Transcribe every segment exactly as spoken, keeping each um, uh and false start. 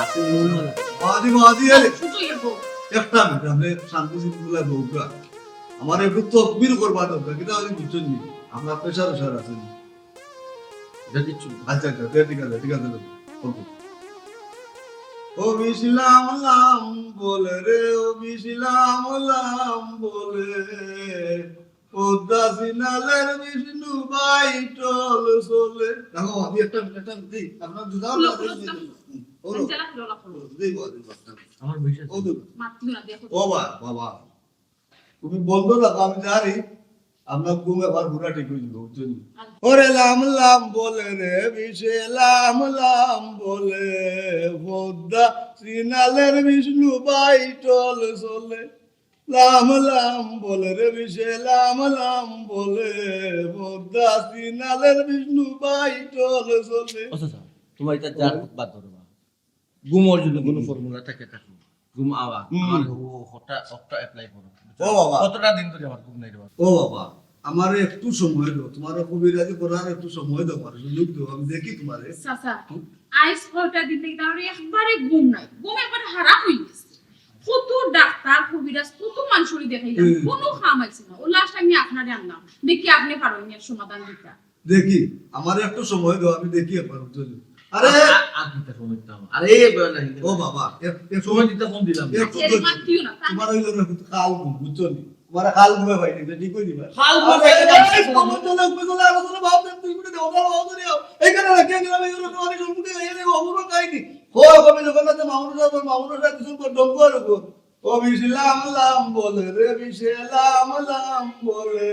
বাদি, বাদি, আরে। সুজয় এর বউ। একটা মিনিট, আপনি শান্তি শৃঙ্খলা বউকা। আমার একটু তকবির করবা দরকার, কিতা আপনি বুঝছেন নি? আপনার প্রেশার উশার আছে নি? এটা কিচ্ছু না। আচ্ছা, আচ্ছা, ঠিক আছে, ঠিক আছে, ওকে। ও বিশলাম লাম বলে রে, ও বিশলাম লাম বলে, পদ্মা সিনালের বিষ্ণু ভাই টল চলে। দেখো, আমি একটা, একটা, এই, আপনার জুতা হলো, হলো, হলো, হলো। হুম, হলো। আমি চালাক, হলো, হলো। হলো, এই বল, এই বল। আমার বিশ্বাস ও তো। মাতলো না, দেখো। ও বা-, বাবা, তুমি বন্ধ রাখো, আমি জানি, আপনার ঘুম এবার পুরা ঠিক হয়ে যাবে, বুঝছেন? আচ্ছা। ওরে লাম লাম বলে রে, বিষে লাম লাম বলে, পদ্মা সিনালের বিষ্ণু ভাই টল চলে। লাম লাম বলে রে বিষে লাম লাম বলে, পদ্মা সিনালের বিষ্ণু ভাই টল চলে। আচ্ছা, আচ্ছা, তোমার এটা যা বাদ ধরো না। ঘুমর জন্য কোনো ফর্মুলা থাকে, থাকে। ঘুম আওয়া, হুম। আমার ও হকটা, হকটা অ্যাপ্লাই করো। ও বাবা। কতটা দিন ধরে আমার ঘুম নাই রে বাবা। ও বাবা, আমার একটু সময় দাও, তোমার কবিরাজি করার একটু সময় দাও, আমার সুযোগ দাও, আমি দেখি তোমারে। চাচা, হুম? আইজ কয়টা দিন থেকে আমার একবারে ঘুম নাই, ঘুম একবারে হারাম হয়ে গেছে। কত ডাক্তার, কবিরাজ, কত মানুষরে দেখাইলাম, হুম। কোনো কাম আইছে না। ও লাস্ট আমি আপনারে আনলাম, দেখি আপনি পারইন এর সমাধান দিতা। দেখি, আমার একটু সময় দাও, আমি দেখি একবার, বুঝছো নি? আরে! আ-, আ-, আর কিতা সময় দিতাম? আরে, এই বেলা নাই। ও বাবা, এক, এক সময় দিতে ফোন দিলাম। একটু এর ধৈর্য। মাতিও না, তা তোমার ওই জন্য একটু খাল ঘুম, বুঝছো নি? তোমার খাল ঘুমে পাইনি, এটা ঠিক হয়ে দিবা। খাল ঘুমে আরে, পাইনি, এই খাল ঘুমে। সময় চলে, উপরে চলে, আরো চলে, ভাব দেন, তুই উঠে দে, ওখানে, ওখানে, এইখানে রাখিয়া গেলাম, এই জন্য তোমার এই সম্মুখে এই, এই অপূর্ব কাহিনী। কই, কবি লোকের কাছে মামুনুর সাহেব, মামুনুর সাহেব কিছু করে ডঙ্গর উপর। ও বিষে লাম লাম বলে রে, বিষে লাম লাম বলে,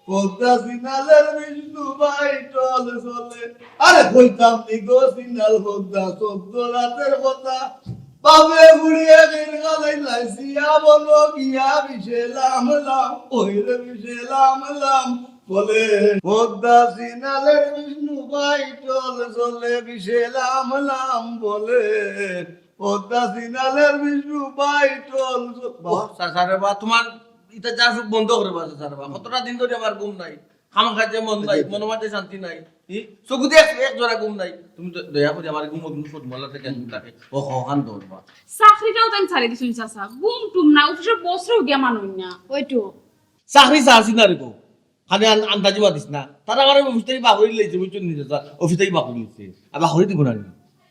পদ্মা সিনালের বিষ্ণু ভাই টল চলে। আরে কইতাম নি গো সিনাল পদ্মা, চোদ্দ রাতের কথা। বাপে ঘুরিয়ে গির গালাই লাইছি, আবলো গিয়া বিষে লাম লাম, ওই রে বিষে লাম লাম বলে। পদ্মা সিনালের বিষ্ণু ভাই টল চলে, বিষে লাম লাম বলে। পদ্মা সিনালের বিষ্ণু ভাই টল চ-, ও, চাচা রে বা, তোমার ইটা যা সব বন্ধ করে বা, চাচা রে বা। কতটা দিন ধরে আমার ঘুম নাই। খামাখা যে মন নাই, আচ্ছা। মনের মাঝে শান্তি নাই। ই, চকুতে এক, এক জোড়া ঘুম নাই। তুমি দ-, দয়া করে আমার ঘুম, ঘুম সব মালা থেকে ঘুম থাকে। ও, হ, খান দৌড় বা। চাকরিটাও তাই ছাড়ি দিছুন চাচা। ঘুম টুম না, অফিসর বসরেও গিয়া মানুষ না। ওই তো। চাকরি চাচ্ছি না রে গো। খালি আন-, আন্দাজি মাতিস না। তারা আমার অফিস থেকে বাহরি লইছে, বুঝছো নি? অফিস থেকে বাহরি লইছে। আর বাহরি দিব না নি।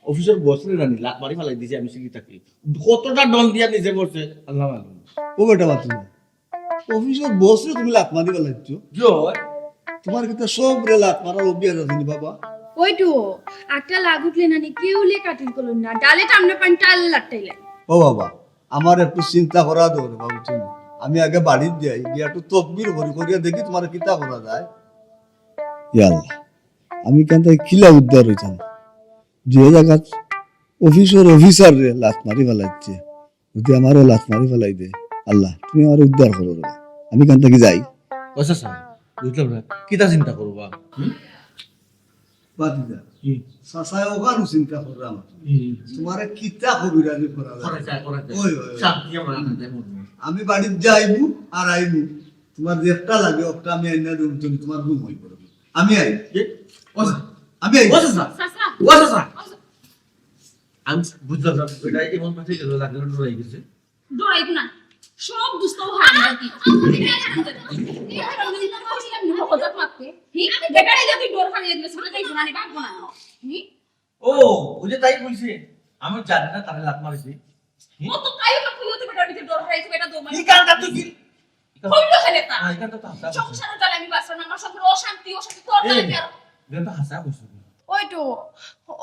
অফিসর বসরে না নি, লাত মারি ফালাই দিছে, আমি সিঁড়ি থাকি। কতটা ডন দিয়া নিজে করছে, আল্লাহ মালুম। ও বেটা বাতু, অফিসর বসরে তুমি লাত মারি ফালাইছো? জয়। তোমার কিন্তু সব রে লাত মারার অভ্যাস আছে নি বাবা? ওই তো, একটা লাগ উঠলে না নি, কেউ লে কাটিল করল না। ডালে টামনা পানি টাল লাট্টাইলে। ও বাবা, আমার একটু চিন্তা করা দেও রে বাবু তুমি। আমি আগে বাড়িত যাই, গিয়া একটু তকবির করি, করিয়া দেখি তোমার কিতা করা যায়। ইয়া আল্লাহ, আমি কেন তাই কিলা উদ্ধার হইতাম? যে জায়গা অফিসর অফিসার রে লাত মারি ফালাইছে, যদি আমারও লাত মারি ফালাই দে, আল্লাহ, তুমি আমার উদ্ধার করো রে। আমি কেন থাকি যাই। ও চাচা, বুঝলাম না, কিতা চিন্তা করবা? হুম? বাদ দিয়া। হুম। চাচায় ওখানে চিন্তা করলাম। হুম। তোমারে কিতা কবিরাজি করা যায়? করা যায়, করা যায়। ওই, ওই, ওই। চাপ দিয়া মারা না যায় মনে হয়। আমি বাড়িত যাইমু আর আইমু। তোমার যেটা লাগে, ওটা আমি আইনা দেবো, তুমি তোমার ঘুম হয়ে পড়বে। আমি আই। কে? ও চাচা। আমি আই। ও চাচা। চাচা। ও চাচা। ও চাচা। আমি বুঝলাম না, এটা এমন মাঠে গেল, লাগলো ডরাই গেছে। ডরাইব না, সব দুষ্ট ও হারাম আর কি। আমার দিকে হারাম যাবে। এই হারাম যদি তোর কইছিলাম না, হঠাৎ মারতে। হি? আমি বেটারে যদি ডর খালি দিলে, সামনে যাইব না, নি, বাঁচবো না। হি? ও, ওই যে তাই কইছে, আমি জানি না তারে লাত মারিছে। হি? ও তো তাই ওকে কইও তো বেটার ভিতরে ডর হয়ে গেছে, বেটা দৌড় মারে। এই কানটা তুই কি? কইলো কেন তা? হ্যাঁ, এটা তো হাসা। সংসারে তাহলে আমি বাঁচলাম না, আমার সংসারে অশান্তি, অশান্তি তোর এই, তাহলে কি আর? এটা তো হাসা কইছে। ওই তো,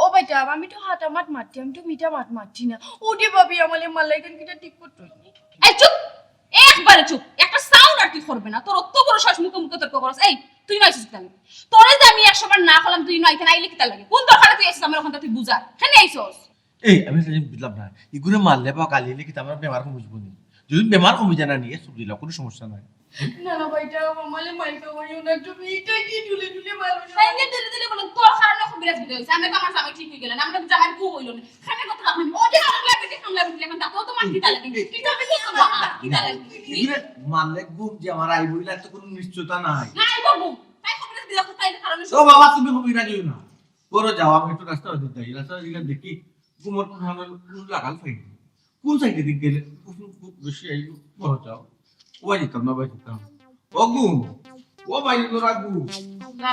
ও বেটা, আমি তো হাতা মাত মারছি, আমি তো মিঠা মাত মারছি না। ওরে বাবা, আমারে মারলে কেন, কিতা ঠিক করতো নি? এই চুপ! একবারে চুপ! একটা সাউন্ড আর তুই করবে না। তোর অত বড় সাহস, মুখে মুখে তর্ক করস। এই, তুই নয় সুস্থ। তোরে যে আমি একশো বার না করলাম, তুই নয়, এখানে আইলে কিতা লাগে? কোন দরকারে তুই আইছিস আমার ওখান থেকে, তুই বুঝা। কেন আইছস? এই, আমি একটা জিনিস বুঝলাম না, ইগুরে মারলে বা গালি দিলে কিতা আমার বেমার কমিযিবো নি? যদি বেমার কমি যায় না নি, এ সুখ দিলাও, কোনো সমস্যা নাই। না, না, ভাই, এটা আমার মালে মাইর খাওয়াইও না, তুমি এটা কি ঢুলে ঢুলে মারো না? তাই না, দিলে দিলে বলো, তোর কারণে কবিরাজ বিদায় হইছে। আমি তো আমার জামাই ঠিক হয়ে গেলেন, আমরা তো জামাই বউ হইল না। খানে কত লাভ হইনি? ওটা হামলা বেটি, হামলা বেটি, এখন তাতেও তো মার কিতা লাগে? কিতা বেটি, কিতা লাগে? ইগুরে মারলে ঘুম যে আমার আইবো, ইলা তো কোনো নিশ্চয়তা নাই। না, আইবো ঘুম। তাই কবিরাজ বিদায় হইছে, তাই কারণে ও বাবা, তুমি কবিরাজ হইও না। করো যাও, আমি একটু রাস্তা হইতে যাই, রাস্তা হইতে দেখি। ঘুমর কোন হানার কোন লাগাল পাইনি। কোন সাইডে দিক গেলে? কোন, কোন বেশি আইলো? বড় যাও। ও ভাই, যেতাম না ভাই, যেতাম। ও ঘুম, ও ভাই, তোরা ঘুম। না,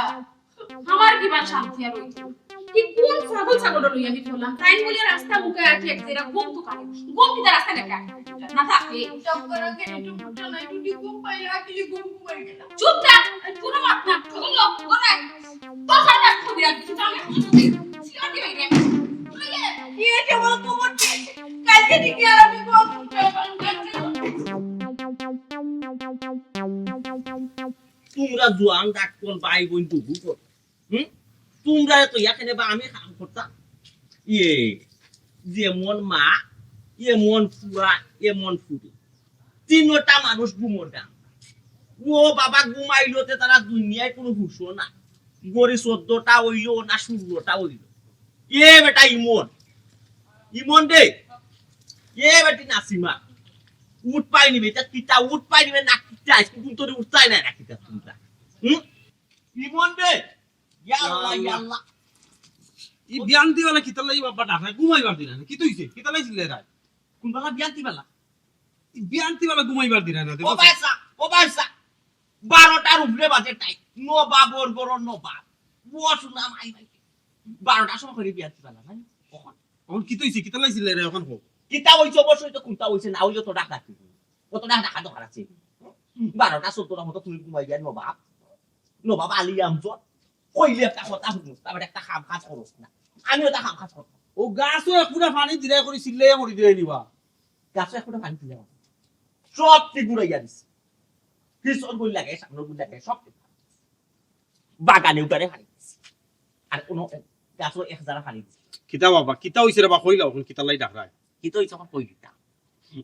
আমার কিবা শান্তি আর অইতো না। কি কোন ছাগল ছাগল লইয়া আমি চললাম? তাই বলে রাস্তা মুখে আটি এক তেরা ঘুম তো কাটে। ঘুম কিতা রাস্তা নাকি আটি? না থাকে। চক্কর আগে একটু ফুটো নাই, টুটি ঘুম পাই, রাখি ঘুম ঘুমাই গেলাম। চুপ থাক, কোনো মাত না। ঘুম লো, ঘরে। তোর সামনে আর খুবই আর কিছু জানে? সিয়া দিবে রে। তুই এ, এ যে বড় খবর কি? কালকে থেকে আর আমি ঘুম ঘুমাই না। তোমরা জোয়ান ডাক্তার ভাই বইন তো বুঝো। হুম? তোমরা তো এখানে বা আমি কাম করতাম। ইয়ে, যেমন মা, এমন ফুয়া, এমন ফুরি। তিনটা মানুষ ঘুমর দাম। ও বাবা ঘুমাইলো তে তারা দুনিয়ায় কোনো হুশও না। গড়ি চোদ্দটা অইলো না ষোলোটা অইলো। এ বেটা ইমন, ইমন রে, এ বেটি নাসিমা, উঠ পাই নিবে, এটা কিতা উঠ পাই নিবে না কিতা, আজকে ঘুম তোরে উঠতাই নাই না কিতা তোমরা। হুম? ইমন রে, ইয়া আল্লাহ, ইয়া আল্লাহ। ই বিয়ান্তি বেলা কিতার লাগি বাবা ডাকায়? ঘুমাইবার দিন না। কিতা অইছে? কিতার লাগি চিল্লাইরায়? কোন বেলা বিয়ান্তি বেলা? ই বিয়ান্তি বেলা ঘুমাইবার দিন না। ও ভাইসা, ও ভাইসা। বারোটার উপরে বাজে টাইম। নবাবর ঘরর নবাব। ও শুনা মাই ভাই। বারোটার সময় করি বিয়ান্তি বেলা, জানি? কখন? অখন কিতা অইছে? কিতার লাগি চিল্লাইরায় অখন কও। কিতা অইছে অবশ্যই তো কোনটা অইছে না অইলে তো ডাক রাখি। কত ডাক রাখা দরকার আছে? বারোটা চোদ্দটার মতো তুমি ঘুমাই যায় নবাব। নবাব আলী আমজদ। কইলে একটা কথা হুনস, তারপরে একটা কাম কাজ করস না। আমিও একটা কাম কাজ করতাম। ও গাছও এক ফুটা পানি দিরায় করি চিল্লাইয়া মরি দিরায় নিবা। গাছও এক ফুটা পানি দিরায়। সব ঠিক ঘুরাইয়া দিছি। পিছন গুলি লাগে, সামনে গুলি লাগে, সব ঠিক। বাগানে উঠারে পানি দিছি। আর কোনো গাছও এক জারা পানি দিছি। কিতা বাবা, কিতা অইছে রে বা কইলা, অখন কিতার লাগি ডাকরায়? কিতা অইছে অখন কই দিতা।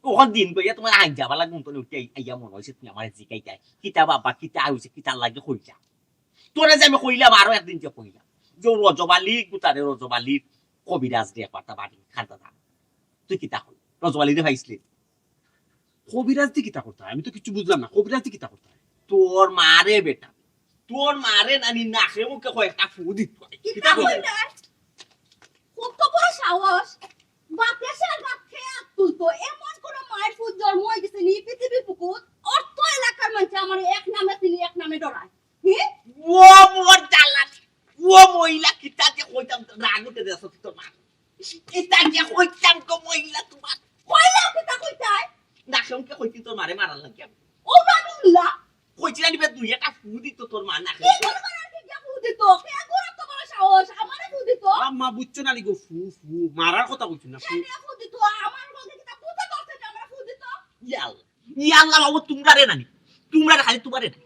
অখন দিন কইয়া তোমার আইন যাবা লাগবো তো উঠে আই-, আইয়া মনে অইছে তুমি আমারে জিকাইতায়। কিতা বাবা, কিতা অইছে, কিতার লাগি কইলা? তোরে যে আমি কইলাম, আরো একদিন যে কইলাম, যে ও রজব আলী, গুতারে রজব আলী, কবিরাজ রে একবার তা বাড়ি খান্দা দাম। তুই কিতা কই? রজব আলী রে পাইছলি? কবিরাজ দি কিতা করতা? আমি তো কিচ্ছু বুঝলাম না। কবিরাজ দি কিতা করতা? তোর মারে বেটা, তোর মারে নানি নাকে মুখে কয়েকটা ফু দিত। কিতা কিতা কই? কইতায়? কত বড় সাহস! বাপের সার বাপ খেয়ে আত তুলতো। এমন কোন মায়ের ফুত জন্ম হয়ে গেছে নি পৃথিবীর বুকুত? অর্থ এলাকার মানুষ আমার এক নামে চিনি, এক নামে ডরায়। হি? ও মোর জ্বালা! ও মহিলা কিতা যে কইতাম, রাগ উঠে দেছ তোর মা। কিতা যে কইতাম গো মহিলা তোমার। কইলাও কিতা কইতায়? নাকে মুখে কইতি তোর মারে মারার লাগি আমি। ও মামুল্লা। কইছিলাম নিবে দুই একটা ফু দিত তোর মা নাকে। কি করে মারার কি যে ফু দিত? কে গরম তো বড় সাহস, আমারে ফু দিত? আম্মা বুঝছো না নি গো, ফু, ফু, মারার কথা কইছি না, ফু। কেনে ফু দিত? আমার বলতে কিতা বুঝতে পারছে না, আমারে ফু দিত? ইয়াল্লা। ইয়াল্লা বাবু, তোমরা রে নানি, তোমরা রে খালি তোমারে নানি।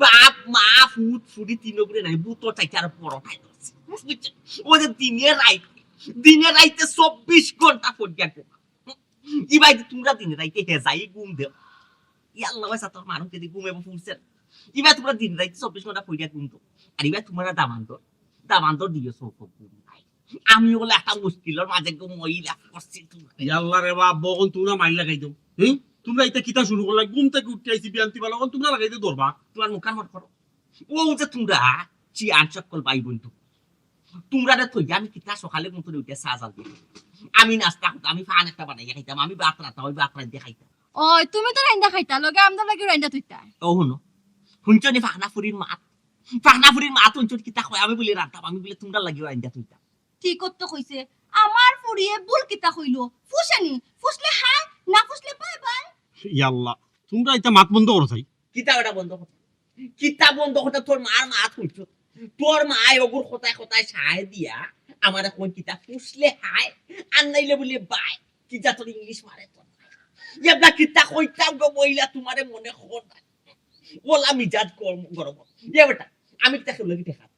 বাপ, মা, ফুত, ফুড়ি, তিনগুরে নানি, ভূত চাইতে আর বড় খাই দিছে। বুঝছো? ও যে দিনে রাইতে, দিনে রাইতে চব্বিশ ঘন্টা ফোন দেখো। ইবাই যে তোমরা দিনে রাইতে হেজাই ঘুম দেও। ইয়াল্লা, ওই সাতর মানুষ যদি ঘুমে ফুরছে না। ইবাই তোমরা দিনে রাইতে চব্বিশ ঘন্টা ফোন ঘুম দেও। আর ইবাই তোমরা দামান্দর, দামান্দর দিয়ে চোখ ঘুম নাই। আমি বলে একটা মুশকিলর মাঝে গো মহিলা করছি তোমরা। ইয়াল্লা রে বাপ, বগন তোমরা মাইর লাগাই দেও। হুম? তোমরা এটা কিতা শুরু করলা? ঘুম থেকে উঠে আইছি বিয়ান্তি বেলা, অখন তোমরা লাগাই দেও দরবার। তোমার মুখ কান মার করো। ও যে তোমরা চিয়ান সকল ভাই বন্ধু। তোমরা রে থইয়া আমি কিতা সকালে ঘুম থেকে উঠে চা জাল দিই। আমি নাস্তা করতাম, আমি ফান একটা বানাইয়া খাইতাম, আমি ভাত রান্তাম, আমি ভাত রান্ধিয়া খাইতাম। ওই, তুমি তো রান্দা খাইতা, লগে আমরার লাগিও রান্দা থইতা। ও হুনো, হুনছো নি ফাকনা ফুরির মাত? ফাকনা ফুরির মাত হুনছো নি কিতা কয়? আমি বলে রান্তাম, আমি বলে তোমরা লাগিও রান্দা থইতাম। ঠিক তো কইছে, আমার ফুরিয়ে ভুল কিতা কইলো? ফুসেনি, ফুসলে হায়, না ফুসলে বাই বাই। ইয়াল্লা, তোমরা এটা মাত বন্ধ করো চাই। কিতা ওটা বন্ধ করো? কিতা বন্ধ করতে তোর মার মাত হুনছো? তোর মায় ওগুর কথায় কথায় সায় দিয়া আমারে কই কিতা ফুসলে হায়, আর নাইলে বলে বাই। কিতা তোর ইংলিশ মারে তোর মায়। এবলা কিতা কইতাম গো মহিলা তোমারে মনে কর না। ওলা মিজাজ গরম, গরম। এ বেটা, আমি কিতা কেউ লাগি ঠেকাত?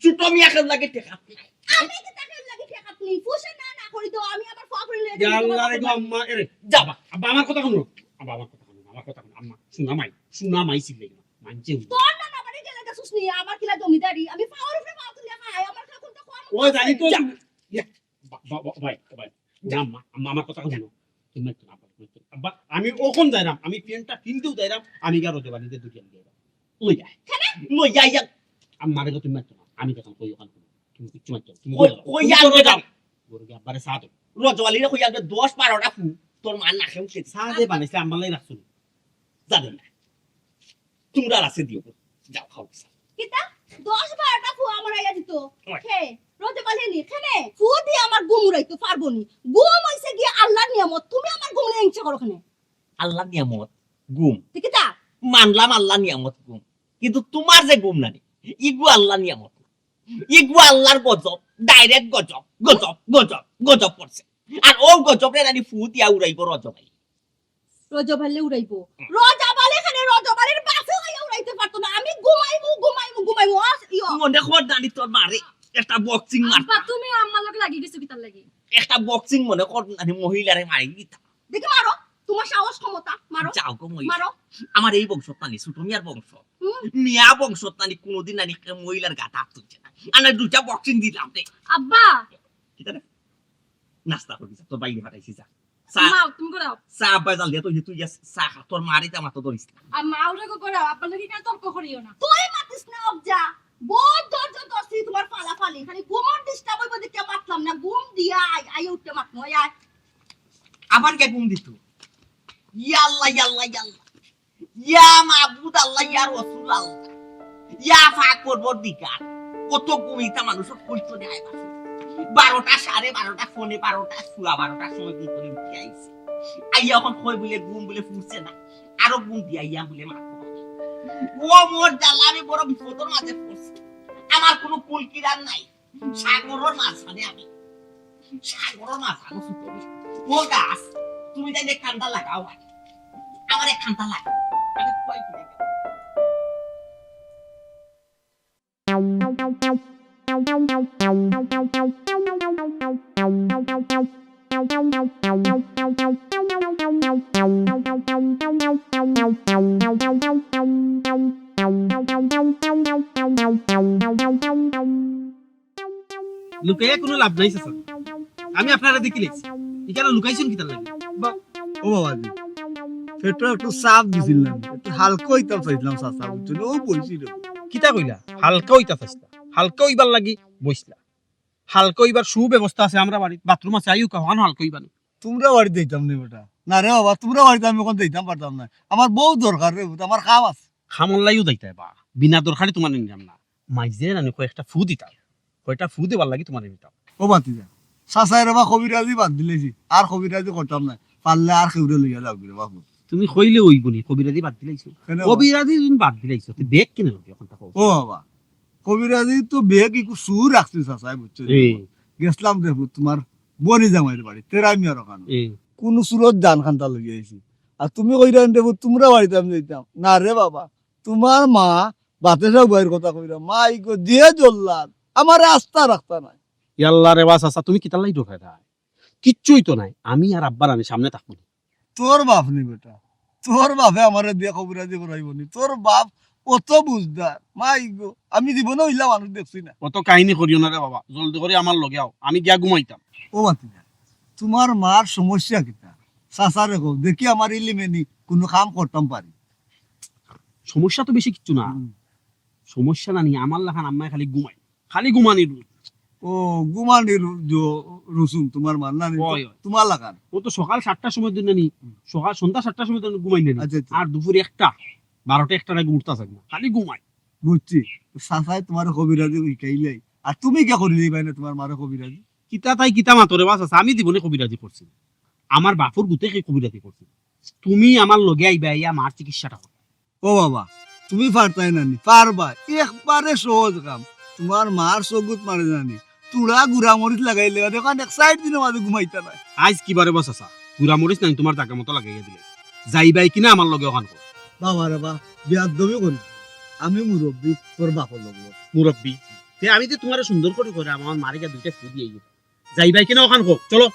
ছোট মিয়া কেউ লাগি ঠেকাত নাই। আমি কিতা কেউ লাগি ঠেকাত নাই? ফুসে না না করি তো আমি আমার ফোয়া করে লইয়া ইয়া যাই। আল্লাহ রে গো আম্মা, এরে। যা। আব্বা, আব্বা, আমার কথা হুনো। আব্বা, আমার কথা হুনো, আমার কথা হুনো। আম্মা, শোনা মাই, শোনা মাই ছিল না। মানছে হুনো। তোর না না বাড়ি গেলে তো শুননি, আমার কিলা জমিদারি। আমি পাওয়ার উপরে পাওয়া তুলে খাই, আমার খাকুন তো কম। ও জানি তো। যা। ইয়া, বা-, বা-, বা-, ভাই, ভাই। যা। আম্মা, আম্মা, আমার কথা হুনো। তুমি একটু আব্বা, তুমি একটু। আব্বা, আমি ওখান যাইলাম, আমি প্যান্টটা কিনতেও যাইলাম, আমি গিয়া রোদে বাড়িতে দুটি আমি যাইলাম। লই যা। কেনে? লই যা, যা। আম্মা, রে গো, তুমি একটু না। আমি যখন কই ওখান তুমি কিচ্ছু মারছো না। তুমি কই, কই তুমি আর করো কই যাও। যাও। গরু কি আব্বারে চা দেও। রজব আলীরে কইয়া আনবে দশ বারোটা ফু, তোর মার নাকে উঠে দিছে। চা যে বানাইছে, আম্মার লাগি রাখছো নি? জানি না। তোমরা আছে দিও। যাও, খাও চা। কিতা? দশ বারোটা ফু আমার আইয়া দিত। ওই। কে? রজব আলী নি? কেনে? ফু দিয়া আমার ঘুম উড়াইতো পারবো নি। ঘুম অইছে গিয়া আল্লাহর নিয়ামত। তুমি আমার ঘুম নিয়া হিংসা করো কেনে? আল্লাহর নিয়ামত ঘুম। তে কিতা? মানলাম আল্লাহর নিয়ামত ঘুম। কিন্তু তোমার যে ঘুম নানি, ইগু আল্লাহর নিয়ামত না। ইগু আল্লাহর গজব, direct গজব, গজব, গজব, গজব পড়ছে। আর ও গজবরে নানি ফু দিয়া উড়াইবো রজব আলী। রজব আলী উড়াইবো। হুম। রজব আলী কেনে? রজব আলীর বাপেও আইয়া উড়াইতে পারতো না। আমি ঘুমাইমু, ঘুমাইমু, ঘুমাইমু। ও, ইয়ো। মনে কর নানি তোর মারে একটা boxing মার। আব্বা, তুমি আম্মার লগে লাগি গেছো কিতার লাগি? একটা boxing মনে কর নানি মহিলারে মারি দিতা। দেখি মারো, তোমার সাহস ক্ষমতা, মারো। যাও গো মহিলা। মারো। আমার এই বংশত নানি, ছোট মিয়ার বংশ। হুম। মিয়া বংশত নানি কোনোদিন নানি কেউ মহিলার গাত আত তুলছে না। আর না দুইটা boxing দিলাম রে। আব্বা। কিতা রে? নাস্তা করবি যা, তোর বাইরে ফাটাইছি যা। চা, মা, তুমি করাও। চা আব্বায় জাল দিয়া তুই, তুই যা চা খা, তোর মারে তা মাতো ধরিস না। আর মা ওরে গো করাও, আব্বার লগে কেন তর্ক করিও না? তুই মাতিস না, অবজা। বহুত ধৈর্য ধরছি তোমার ফালাফালি। খালি ঘুমর disturb হইব দেখে মাতলাম না। ঘুম দিয়া আয়, আয় উঠতে মাত নয় আয়। আবার কে ঘুম দিত? ইয়া আল্লাহ, ইয়া আল্লাহ, ইয়া আল্লাহ। ইয়া মাবুদ আল্লাহ, ইয়া রসুল আল্লাহ। ইয়া পাক পরবর্তীকার। কত ঘুমিতা মানুষ কইতো নেয় বাসো। বারোটা, সাড়ে বারোটা, পৌনে বারোটা, সোয়া বারোটার সময় ঘুম করে উঠে আইছে। আইয়া এখন কই বলে ঘুম বলে ফুরছে না। আরো ঘুম দিয়া আইয়া বলে মারবো। ও মোর জ্বালা, আমি বড় বিপদর মাঝে পড়ছি। আমার কোনো কুল কিনারা নাই। সাগরর মাঝখানে আমি। সাগরর মাঝখানে ছুটো। ও গাছ, তুমি তাইলে কান্দা লাগাও আগে। আমার এক কান্দা লাগা। আমি কই করে গেলাম। লুকাইয়া কোনো লাভ নাই, চাচা। আমি আপনারে দেখিলাইছি। ইখানো লুকাইছইন কিতার লাগি? বা-, ও বাবাজি, পেটো একটু চাপ দিছিল না, একটু হালকা অইতাম চাইছিলাম, চাচা, বুঝছইন? ও বইছিল। কিতা কইলা? হালকা অইতা চাইছিলা? হালকা অইবার লাগি বইছিলা? হালকা অইবার সুব্যবস্থা আছে আমরার বাড়িত, বাথরুম আছে, আইউক্কা, অখানো হালকা অইবা নি। তুমরার বাড়িত যাইতাম নি বেটা। না রে বাবা, তুমরার বাড়িত আমি অখন যাইতাম পারতাম না। আমার বউত দরকার রে, আমার কাম আছে। কামর লাগিও যাইতায় বা, বিনা দরকারে তুমারে নিরাম না। মাইজে নানি কয় একটা ফু দিতাম, কয়টা ফু দিবার লাগি তুমারে নিতাম। ও ভাতিজা, চাচায় রে বা কবিরাজি বাদ দিলাইছি, আর কবিরাজি করতাম না, পারলে আর কেউরে লইয়া যাও রে বাবু। তুমি কইলে অইবো নি, কবিরাজি বাদ দিলাইছো? কেনে বা? কবিরাজি যদি বাদ দিলাইছো, তে বেগ কেনে লগে অখন থাকো? ও বাবা, কবিরাজি তো বেগ একটু সুর রাখছি চাচায়, বুঝছো? এ। গেছলাম দেখো তুমার বনি জামাইর বাড়ি, তেরা মিয়ার অখানো। এ। কুনু সুরত জান খান্তা লইয়া আইছি। আর তুমি কইরা দেখো তুমরার বাড়িত আমি যাইতাম। না রে বাবা, তুমার মা বাতেশা উবাইর কথা কইরা, মাই গো, যে জল্লাদ, আমারে আস্তা রাখতা নায়। ইয়াল্লা রে বা চাচা, তুমি কিতার লাগি ডরাইরায়? কিচ্ছু অইতো নায়, আমি আর আব্বা নানি সামনে থাকমু নি। তোর বাপ নি বেটা, তোর বাপে আমারে দিয়া কবিরাজি করাইবো নি? তোর বাপ অত বুঝদার, মাই গো, আমি জীবনে অইলা মানুষ দেখছি না। অত কাহিনী করিও না রে বাবা, জলদি করি আমার লগে আও, আমি গিয়া ঘুমাইতাম। ও ভাতিজা, তুমার মার সমস্যা কিতা? চাচারে কও, দেখি আমার ইলিমে নি কুনু কাম করতাম পারি। সমস্যা তো বেশি কিচ্ছু না। হুম। সমস্যা নানি, আমার লাখান আম্মায় খালি ঘুমাইন, খালি ঘুমানির রুচ। ও, ঘুমানির রু-, রু-, রুচুন তুমার মার নানি? অয়, অয়। তুমার লাখান? ও তো সকাল সাতটার সময় দিন নানি, হুম। সকাল, সন্ধ্যা সাতটার সময় দিন ঘুমাইন নানি। আচ্ছা, আচ্ছা। আর দুপুর একটা, বারোটা, একটার আগে উঠতা চায় না, খালি ঘুমাইন। বুঝছি, চাচায় তুমারে কবিরাজি শিখাইলাই, আর তুমি কিয়া করিলাইবায় না তুমার মারে কবিরাজি? কিতা তাই কিতা মাতো রে বা চাচা, আমি জীবনে কবিরাজি করছি না। আমার বাপর গুতে কে কবিরাজি করছে। তুমি আমার লগে আইবায়, আইয়া মার চিকিৎসাটা করো। ও বাবা, তুমি পারতায় নানি, পারবায়, একবারে সহজ কাম। তুমার মার চউখত মারে জানি, তুড়া গুড়া মরিচ লাগাইলে, দেখো, এক সাইড দিনর মাঝে ঘুমাইতা নায়। আইজ কিবারে বা চাচা, গুড়া মরিচ নানি তুমার জাগা মতো লাগাইয়া দিলে। যাইবায় কিনা আমার লগে অখান কও। বাবা রে বা, বেয়াদবি করি। আমি মুরব্বি, তোর বাপর লগে। মুরব্বি? তে আমি যে তুমারে সুন্দর করি কইরাম, আমার মারে গিয়া দুইটা ফু দিয়া আইও। যাইবায় কিনা অখান কও, চলো।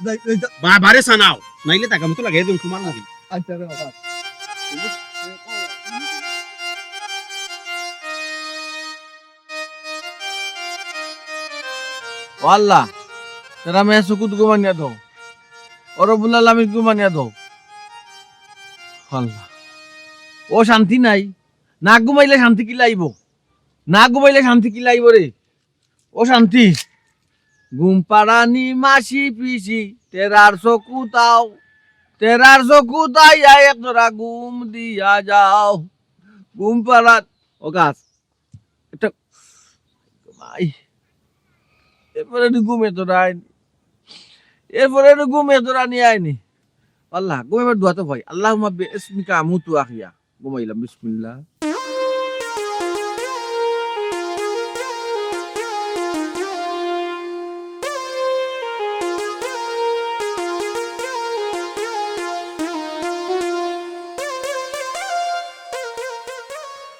যাই, যাই, যাই। বাবারে সানাও, নাইলে জাগা মতো লাগাই দিমু তুমার মুখে। আচ্ছা রে বাবা। ও আল্লাহ, তেরা মিয়া চউখত ঘুমানিয়া দেও। ও রব্বুল আলামিন ঘুমানিয়া দেও। ও আল্লাহ। ও শান্তি নাই। না ঘুমাইলে শান্তি কিলা আইবো? না ঘুমাইলে শান্তি কিলা আইবো রে? ও শান্তি, ঘুম পাড়ানি মাসি পিসি, তেরার চকু তাও, তেরার চকু তাইয়া এক জোড়া ঘুম দিয়া যাও। ঘুম পাড়া, ও গাছ, একটা, ভাই, এরপরে একটু ঘুমে তো রাইনি, এরপরে একটু ঘুমে তো রানি আইনি। আল্লাহ, ঘুমে এবার দোয়া তো ভাই, আল্লাহুম্মা বিসমিকা আমুতু ওয়া আহইয়া। ঘুমাইলাম, বিসমিল্লাহ।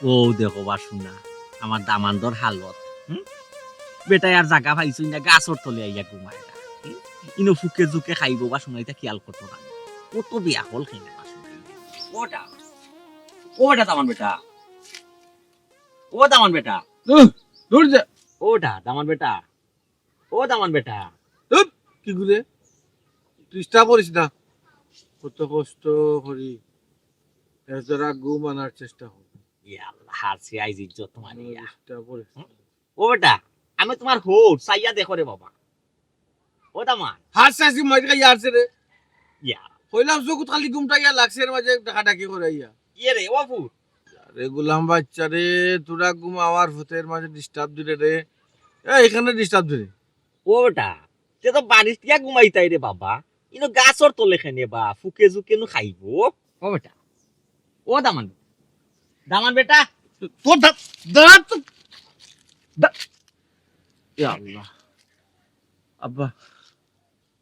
ও দেখো বা শুনা, আমার দামান্দর হালত, হুম? বেটায় আর জাগা পাইছইন না, গাছর তলে আইয়া ঘুমায় না। হুম? ইনো ফুকে জুকে খাইবো বা শুনা, ইতা খিয়াল করতো না। কত বেআক্কল খাইলে বা শুনা। ওটা, ওটা দামান বেটা। ও দামান বেটা। উহ, দূর যা। ওটা দামান বেটা। ও দামান বেটা। ধুৎ, কি করে? Disturb করিস না। কত কষ্ট করি। এর দ্বারা ঘুম আনার চেষ্টা করি। ইয়া আল্লাহ, হারছে আইজ ইজ্জত তোমার ইয়া। Disturb করিস না। হুম? ও বেটা, আমি তোমার হউর, চাইয়া দেখো রে বাবা। ও দামান। হারছে আইজ মাইর খাই হারছে রে। ইয়া। কইলাম চকুত খালি ঘুমটা ইয়া লাগছে এর মাঝে ডাকাডাকি করে ইয়া। ইয়ে রে, ও ফুত। আরে গোলাম বাচ্চা রে, তোরা ঘুম আমার ফুতের মাঝে disturb দিলে রে। এ, এখানে disturb দিলে। ও বেটা, তে তো বাড়িত গিয়া ঘুমাইতায় রে বাবা। ইনো গাছর তলে কেনে বা, ফুকে জুকে নু খাইবো। ও বেটা, ও দামান, দামান বেটা, তোর দা-, দাঁত তো, দা-, ইয়া আল্লাহ। আব্বা,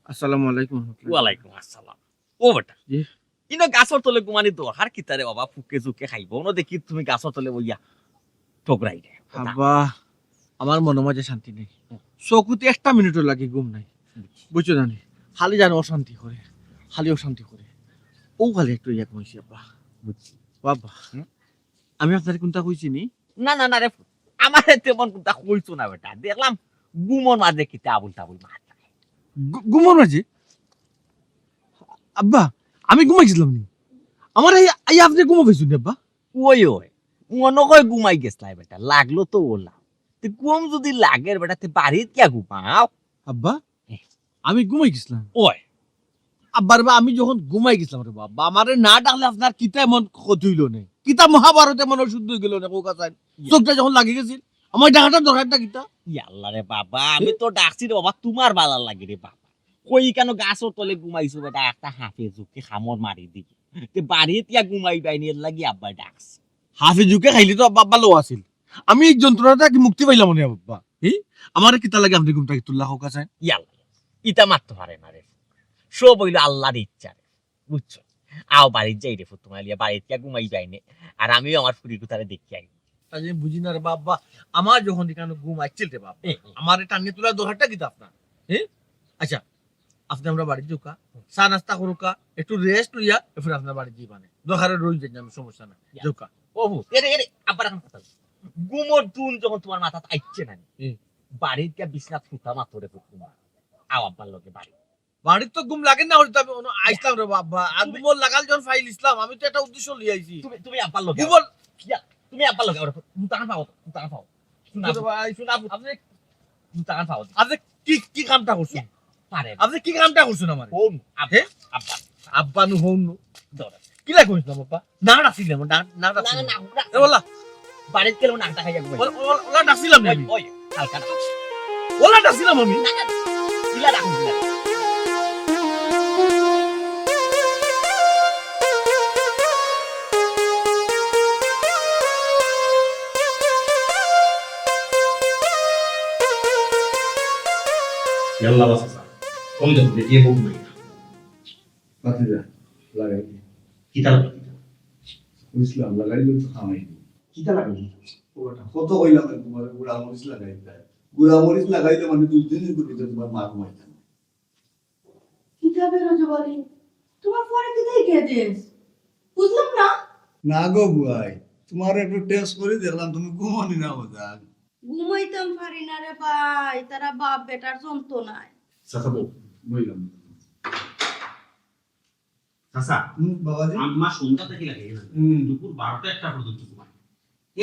আসসালামু আলাইকুম ওয়া রাহমাতুল্লাহ। ওয়ালাইকুম আসসালাম। ও বেটা, জি? ইনো গাছর তলে ঘুমানি দরকার কিতা রে বাবা, ফুকে জুকে খাইবো। অনো দেখি তুমি গাছর তলে বইয়া ঠগরাই রে। কথা। আব্বা, আমার মনর মাঝে শান্তি নাই। হুম। চকুত একটা মিনিটও লাগি ঘুম নাই। বুঝছি। বুঝছো না নি? খালি জানো অশান্তি করে, খালি অশান্তি করে। ও খালি একটু ইয়া কমাইছি আব্বা। বুঝছি। ও আব্বা, হুম? আমি আপনারে কুনতা কইছি নি? না, না, না রে, আমারে তেমন কুনতা কইছো না বেটা। দেখলাম ঘুমর মাঝে কিতা আবুল তাবুল মাত। ঘু-, ঘুমর মাঝে? আব্বা, আমি ঘুমাই গেছিলাম নি? আমার এই, এই আপনি ঘুমো পাইছুন নি আব্বা? ওই, ওই, মনো কয় ঘুমাই গেছলাই বেটা, লাগলো তো ওলা। তে ঘুম যদি লাগের বেটা, তে বাড়িত গিয়া ঘুমাও। আব্বা, আমি ঘুমাই গেছিলাম। ওই। আব্বা রে বা, আমি যখন ঘুমাই গেছিলাম রে বাবা, আমারে না ডাকলে আপনার কিতা এমন ক্ষতি হইল নে? কিতা মহাভারত এমন অশুদ্ধ হয়ে গেল নে, কোকা চাই? ইয়া। চোখটা যখন লাগি গেছিল, আমার ডাকাটার দরকারটা কিতা? ইয়া আল্লাহ রে বাবা, আমি তো ডাকছি রে বাবা, তোমার বালা লাগে রে বাবা। কই কেন গাছর তলে ঘুমাইছো বেটা, একটা হাফে জুকে কামড় মারি দিবি। তে বাড়িত ইয়া ঘুমাই বাইনি, এর লাগি আব্বা ডাকছি। হাফে জুকে খাইলে তো আব্বা ভালো আছিল। আমি এই যন্ত্রণাটা কি মুক্তি পাইলাম নে আব্বা? হি? আমারে কিতা লাগে আপনি ঘুমটা কি তুল্লা হোক আছে? ইয়াল্লা, ইতা মারতে পারে না রে। সব হইল আল্লাহর ইচ্ছা রে। বুঝছো? আও বাড়িত যাই রে ফুত, তোমার লিয়া বাড়িত গিয়া ঘুমাই যাই নে। আর আমিও আমার ফুরি কুতারে দেখি আই। আরে বুঝি না রে বাবা, আমার যখন এখানে ঘুম আসছিল রে বাবা, এ, এ। আমার এটা নিয়ে তোলা দরকারটা কিতা আপনার? হ্যাঁ? আচ্ছা, আপনি আমরা বাড়িত যাউক্কা, চা নাস্তা করুক্কা, একটু rest লইয়া, এরপরে আপনার বাড়িত যাইবা নে। দরকারে রই যাই, আমি সমস্যা না। ইয়া। যাউক্কা। ও ফুত, এরে, এরে, আব্বার এখন কথা। ঘুমর ধুন যখন তোমার মাথাত আইচ্ছে না নি, হুম। বাড়িত গিয়া বিছনাত ফুতা মাতো রে ফুত তোমার। আও আব্বার লগে বাড়ি। বাড়িত তো ঘুম লাগে না, ওটা আমি অনো আইছলাম রে বাবা। আর ঘুমর লাগাল যখন ফাইল ইসলাম, আমি তো একটা উদ্দেশ্য লই আইছি। তুমি, তুমি আব্বার লগে ঘুমর আও। ইয়া, তুমি আব্বার লগে আও, ফুত, ফুতান পাও, ফুতান পাও। শোনা, ছোট ভাই, শোনা, ফুত। আপনি ফুতান পাও। আপনি কি, কি কামটা করছেন? পারে। আপনি কি কামটা করছেন আমার? হউন, আব্বা, হে? আব্বা। আব্বা নু হউন নু। ধরো। কিলা কইছ না বাবা? না ডাকছিলাম, না, না না, না, ডাকছিলাম। না, না। এ বলা। বাড়িত গেলে না ডাকাইয়া ঘুমাই। ওলা, ওলা, ওলা ডাকছিলাম না ওই, আমি। ওই, হালকা না। ওলা ডাকছিলাম আমি। না, না, কিলা ডাকছিলাম? ইয়াল্লা বাস আছে। কম যাবো, দেখিয়ে বউ নাই। ভাতিজা, লাগাই দে। কিতা লাগাই দিতা? বুঝলাম, লাগাইলে তো খামাই দিই। কিতা লাগাই দিতা? ওটা কত কইলাম আমি তোমার গুড়া মরিচ লাগাই দিতা। গুড়া মরিচ লাগাইলে মানে দুই দিন ভিতরে তোমার মা ঘুমাইতাম। কিতা বেরো জবানি? তোমার ফোনে কিতাই কে দেস? বুঝলাম না। না গো বুয়াই, তোমার একটু test করে দেখলাম তুমি ঘুমানি না বোঝা। ঘুমাইতাম পারি না রে ভাই, তারা বাপ বেটার যন্ত্রণায়। চাচা বউ, বইলাম। চাচা, হুম, বাবাজি। আম্মা সন্ধ্যা থেকে লাগে না। হুম। দুপুর বারোটা একটা পর্যন্ত ঘুমায়।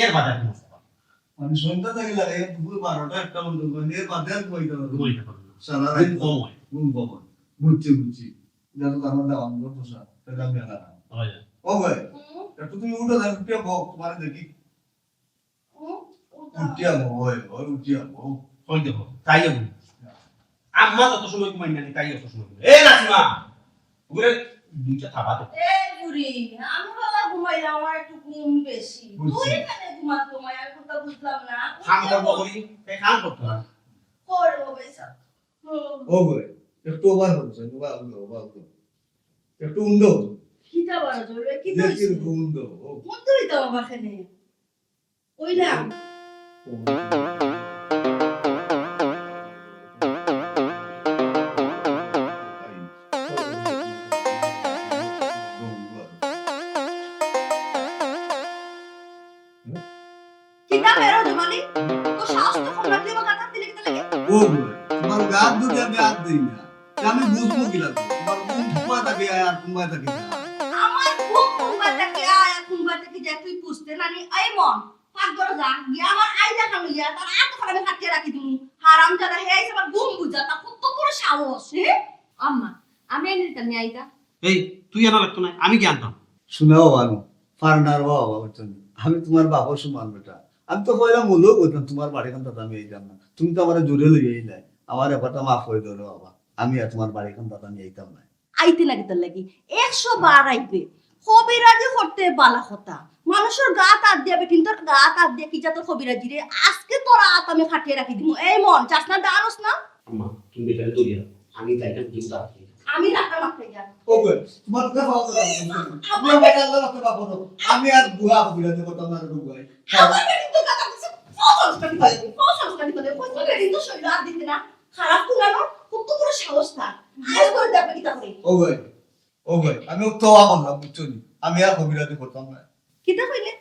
এর বাদে আর ঘুমাতে পারে না। মানে সন্ধ্যা থেকে লাগে দুপুর বারোটা একটা পর্যন্ত ঘুমায়, এর বাদে আর ঘুমাইতে পারে না। ঘুমাইতে পারে না। সারা রাত ঘুম কম হয়। ঘুম কম হয়। বুঝছি, বুঝছি। এটা তো আমার দাম, আমার পোশাক। এটা আমি আর লাগাম। হয়। ও ভাই, হুম? একটু তুমি উঠো না, উঠিয়া বও, তোমার দেখি। হুম? উঠো। উঠিয়া বও, ওই, ওই, উঠিয়া বও। ওই দেখো, তাই যাবো। আম্মা যত সময় ঘুমাই না, তাই অত সময় ঘুমাই। এ নাসিমা, ঘুরে দুইটা থাবা তো। এ বুড়ি, আমি বাবা ঘুমাইলে আমার একটু ঘুম বেশি। বুঝছি। তুই এখানে ঘুমাস ঘুমাই, আমি কথা বুঝলাম না। কাম করবো করি, তাই কাম করতো না। করে ও বেশা। হুম। ও ভাই, একটু ওভার হচ্ছে, ওভার হলো, ওভার হলো। একটু উন্ড। কিতা বাড়া চলবে? কিতা দেখি হইছে? একটু উন্ড। ও। কোন তুই তো আমার এখানে? ওই না। কিতা বেরো জমানি? তো সাহস তো কম রাখলে বা গাতার দিলে কিতা লাগে? ও বুড়া, তোমার গাত যদি আমি হাত দিই না, তে আমি বুঝবো কি লাগবে? তোমার ঘুম কোনবায় থাকি আয় আর কোনবায় থাকি যায়? আমার ঘুম কোনবায় থাকি আয় আর কোনবায় থাকি যায় তুই বুঝতে নানি? এই মন, পাকঘরে যা, গিয়া আমার আইনা খান লইয়া, তার আত খান আমি কাটিয়া রাখি দিমু। হারামজাদা, হে আইছে আমার ঘুম বুঝা, তার কত বড় সাহস, হে? আম্মা, আমি আইনা দিতাম, নি আইতা। এই, তুই আনা লাগতো না, আমি গিয়া আনতাম। শুনাও বাবা, পারনার বাবা, বুঝছো নি? আমি তোমার বাপর সমান বেটা। আমি তো কইলাম, মনেও করতাম তোমার বাড়ি খান তাতে আমি আইতাম না। তুমি তো আমার জোরে লইয়া আইলাই, আমার ব্যাপারটা মাফ করে দিও রে বাবা। আমি আর তোমার বাড়ি খান তাতে আমি আইতাম না। আইতে না কিতার লাগি? একশো বার আইবে। কবিরাজি করতে বালা কথা। মানুষর গাত আত দিয়া বেটিন তোর গাত আত দিয়া কি জাতর কবিরাজি রে? আজকে তোর আত আমি কাটিয়া রাখি দিমু। এই মন, চাস না, দাঁড়াস না? আম্মা, তুমি বেটারে ধরিয়া, আমি যাইতাম কিন্তু দাঁড়াতে। আমি রাখা মাত্র গিয়া। ও গো, তোমার কথা ভালো কথা বলছো। আমার বেটা আল্লাহ রাখতে পারবো না। আমি আর বুয়া কবিরাজি করতাম না রে বুয়া। আমার বেটিন তো কথা বলছে, ফসল স্টাডি করে, ফসল স্টাডি করে। কইছে বেটিন তো শরীর আর দিতে না। খারাপ কুলানো, কত বড় সাহস তার। আজ করে দেখবে কিতা করে। ও ভাই, ও ভাই, আমি তো আমার না, বুঝছো নি? আমি আর কবিরাজি করতাম না। কিতা কইলে?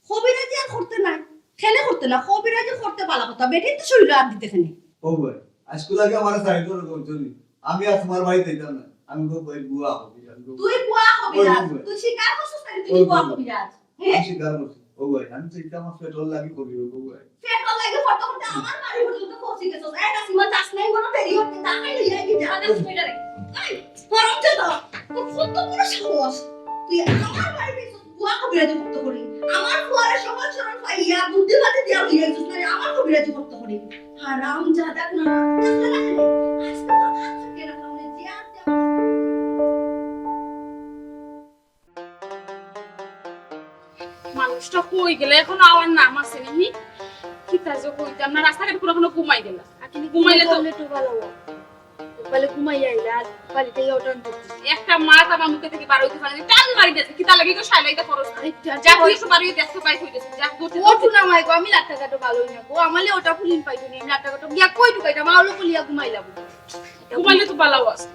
কবিরাজি আর করতে নাই। কেনে করতে না? কবিরাজি করতে বালা কথা। বেটিন তো শরীরে আর দিতে কেনে? ও ভাই, আজকে লাগে আমার সাইড করে, বুঝছো নি? আমি আর তোমার বাড়ি যাইতাম না। আমি গো ভাই বুয়া কবিরাজ। তুই বুয়া কবিরাজ। ওই, ওই। তুই স্বীকার করছিস না, তুই ওই, বুয়া ওই। কবিরাজ। হ্যাঁ? আমি স্বীকার করছি। ও ভাই, আমি চিন্তা আমার পেট্রোল লাগি করি, ও ভাই। পেট্রোল লাগি করতে করতে আমার বাড়ি পর্যন্ত পৌঁছে গেছস। এই নাসিমা, যাস নাই মনে দেরি হতে, তাকে লইয়া কি জানা নাসিমা রে। এই, হারামজাদা, তোর কত বড় সাহস? তুই আমার বাড়িত আইছস, বুয়া কবিরাজি করতে করি। আমার ফুয়ারে সহজ সরল পাইয়া, বুদ্ধি বাদে দিয়া লইয়া আইছস না রে, আমার কবিরাজি করতে করি। হারামজাদা, কোন রাস্তা না রে। আজকে তোর হাত থেকে রাখা মানে যে আর তেমন। মানুষটা কই গেল? এখন আওয়ার নাম আছে নি? কিতা যে কইতাম না, রাস্তাঘাট পুরো এখনো ঘুমাই গেল। আকিনি ঘুমাইলে তো ঘুমাইলে তো ভালা অয়। বলে ঘুমাই আইলা, আর বাড়িতে ওটা আনতে দিছি। একটা মাত আমার মুখে থেকে বার হইতে পারে না। টান মারি দিয়েছে, কিতা লাগে তো সাইলাইতে খরচ নাই। আচ্ছা, যা, তুই একটু বাড়ি দেখতে পাই কই গেছে, যা, করতে ও টুনা মাই গো, আমি লাট্টা কাটো ভালোই না গো, আমালে ওটা ফুলিন পাইতো নি, আমি লাট্টা কাটো গিয়া কই ঢুকাইতাম, আলো খুলিয়া ঘুমাইলাম। ঘুমাইলে তো ভালা আছে,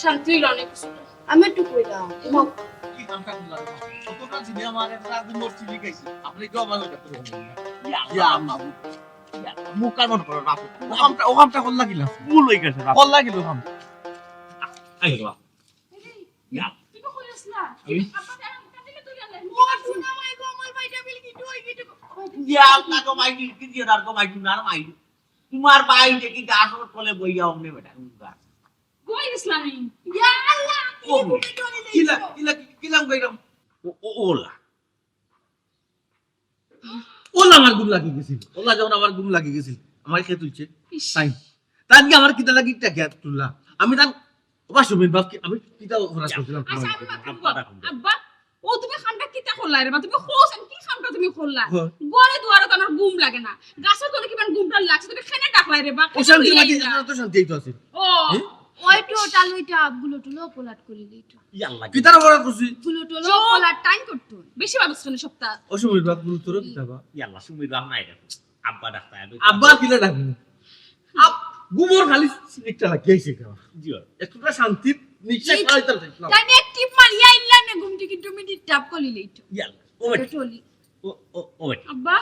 শান্তি হইল অনেক কিছু। আমি একটু কইলাম, কি কামটা করলা রে বাবা? কতটা জিনিয়া আমার একটা আগুন মরছি লিখাইছি। আপনি কেউ আমার কথা বলবেন না। ইয়া, ইয়া, আম্মা। ইয়া, মুখ কান বন্ধ করো, রাখো। ও কামটা, ও কামটা করলা কি না? ভুল হয়ে গেছে, রাখো। করলা কি লো কাম? আই বাবা। ইয়া। তুমি কই আছলা? আমি? আব্বা, আব্বা, আব্বা, তুমি তুই আনলে। ও, শোনা মাই গো, আমার ভাইটা বিল কি তুই কি তুই? ইয়া, আল্লাহ গো, মাই কি, কি দিয়ে আর গো, মাই কি না, মাই। তোমার ভাই যে কি গাছ ওর তলে বইয়া অমনে বেটা, কোন গাছ? ঘুমাই গেছিলাম আমি। ইয়া আল্লাহ, কি ও, ঘুমে চলে কিলা, যাইছো? কিলা, কিলা ঘুমাইলাম? ও, ও, ওলা। ওলা আমার ঘুম লাগি গেছিল। ওলা যখন আমার ঘুম লাগি গেছিল, আমার খেয়ে তুলছে। ইস। তাই, তাই কি আমার কিতা লাগি একটা গ্যাপ তুললা? আমি তার, ওবা সুমিত বাপ কি, আমি কিতা খরচ করছিলাম? আচ্ছা, আমি মাত্র আব্বা, আব্বা, ও তুমি খানটা কিতা করলা রে বা? তুমি খোঁজ, আমি কি খানটা তুমি করলা? হ্যাঁ। ঘরে দুয়ারে তো আমার ঘুম লাগে না। গাছের তলে কিমান ঘুমটা লাগছে, তুমি খেনে ডাকলাই রে বা? ও শান্তি লাগি, তো শান্তি এই তো আছে। ও। হ্যাঁ? ওই তো, ওটা লইটা, গুলো টুলো পোলাট করে দিই তো। ইয়াল্লা। কিতার অপরাধ করছি? গুলো টুলো চুপ। পোলাট টাইম করতো। বেশি মানুষ শুনে সপ্তাহ। ও সুমিত বাপ গুলো তোর কিতা বা? ইয়াল্লা, সুমিত বাপ নাই দেখো। আব্বা ডাকতা হবে। আব্বা কিলা ডাকবো? আপ-, গুমর খালি সিলেক্টটা লাগিয়েছে কেন? জি হয়। একটুটা শান্তি নিঃশ্বাস এই খাইতে চাইছিলাম। তাই এক টিপ মারিয়া আইলা নে ঘুম থেকে তুমি ডিস্টার্ব করলি লেট। ইয়াল্লা। ও বেটা। চলি। ও, ও, ও বেটা। আব্বা,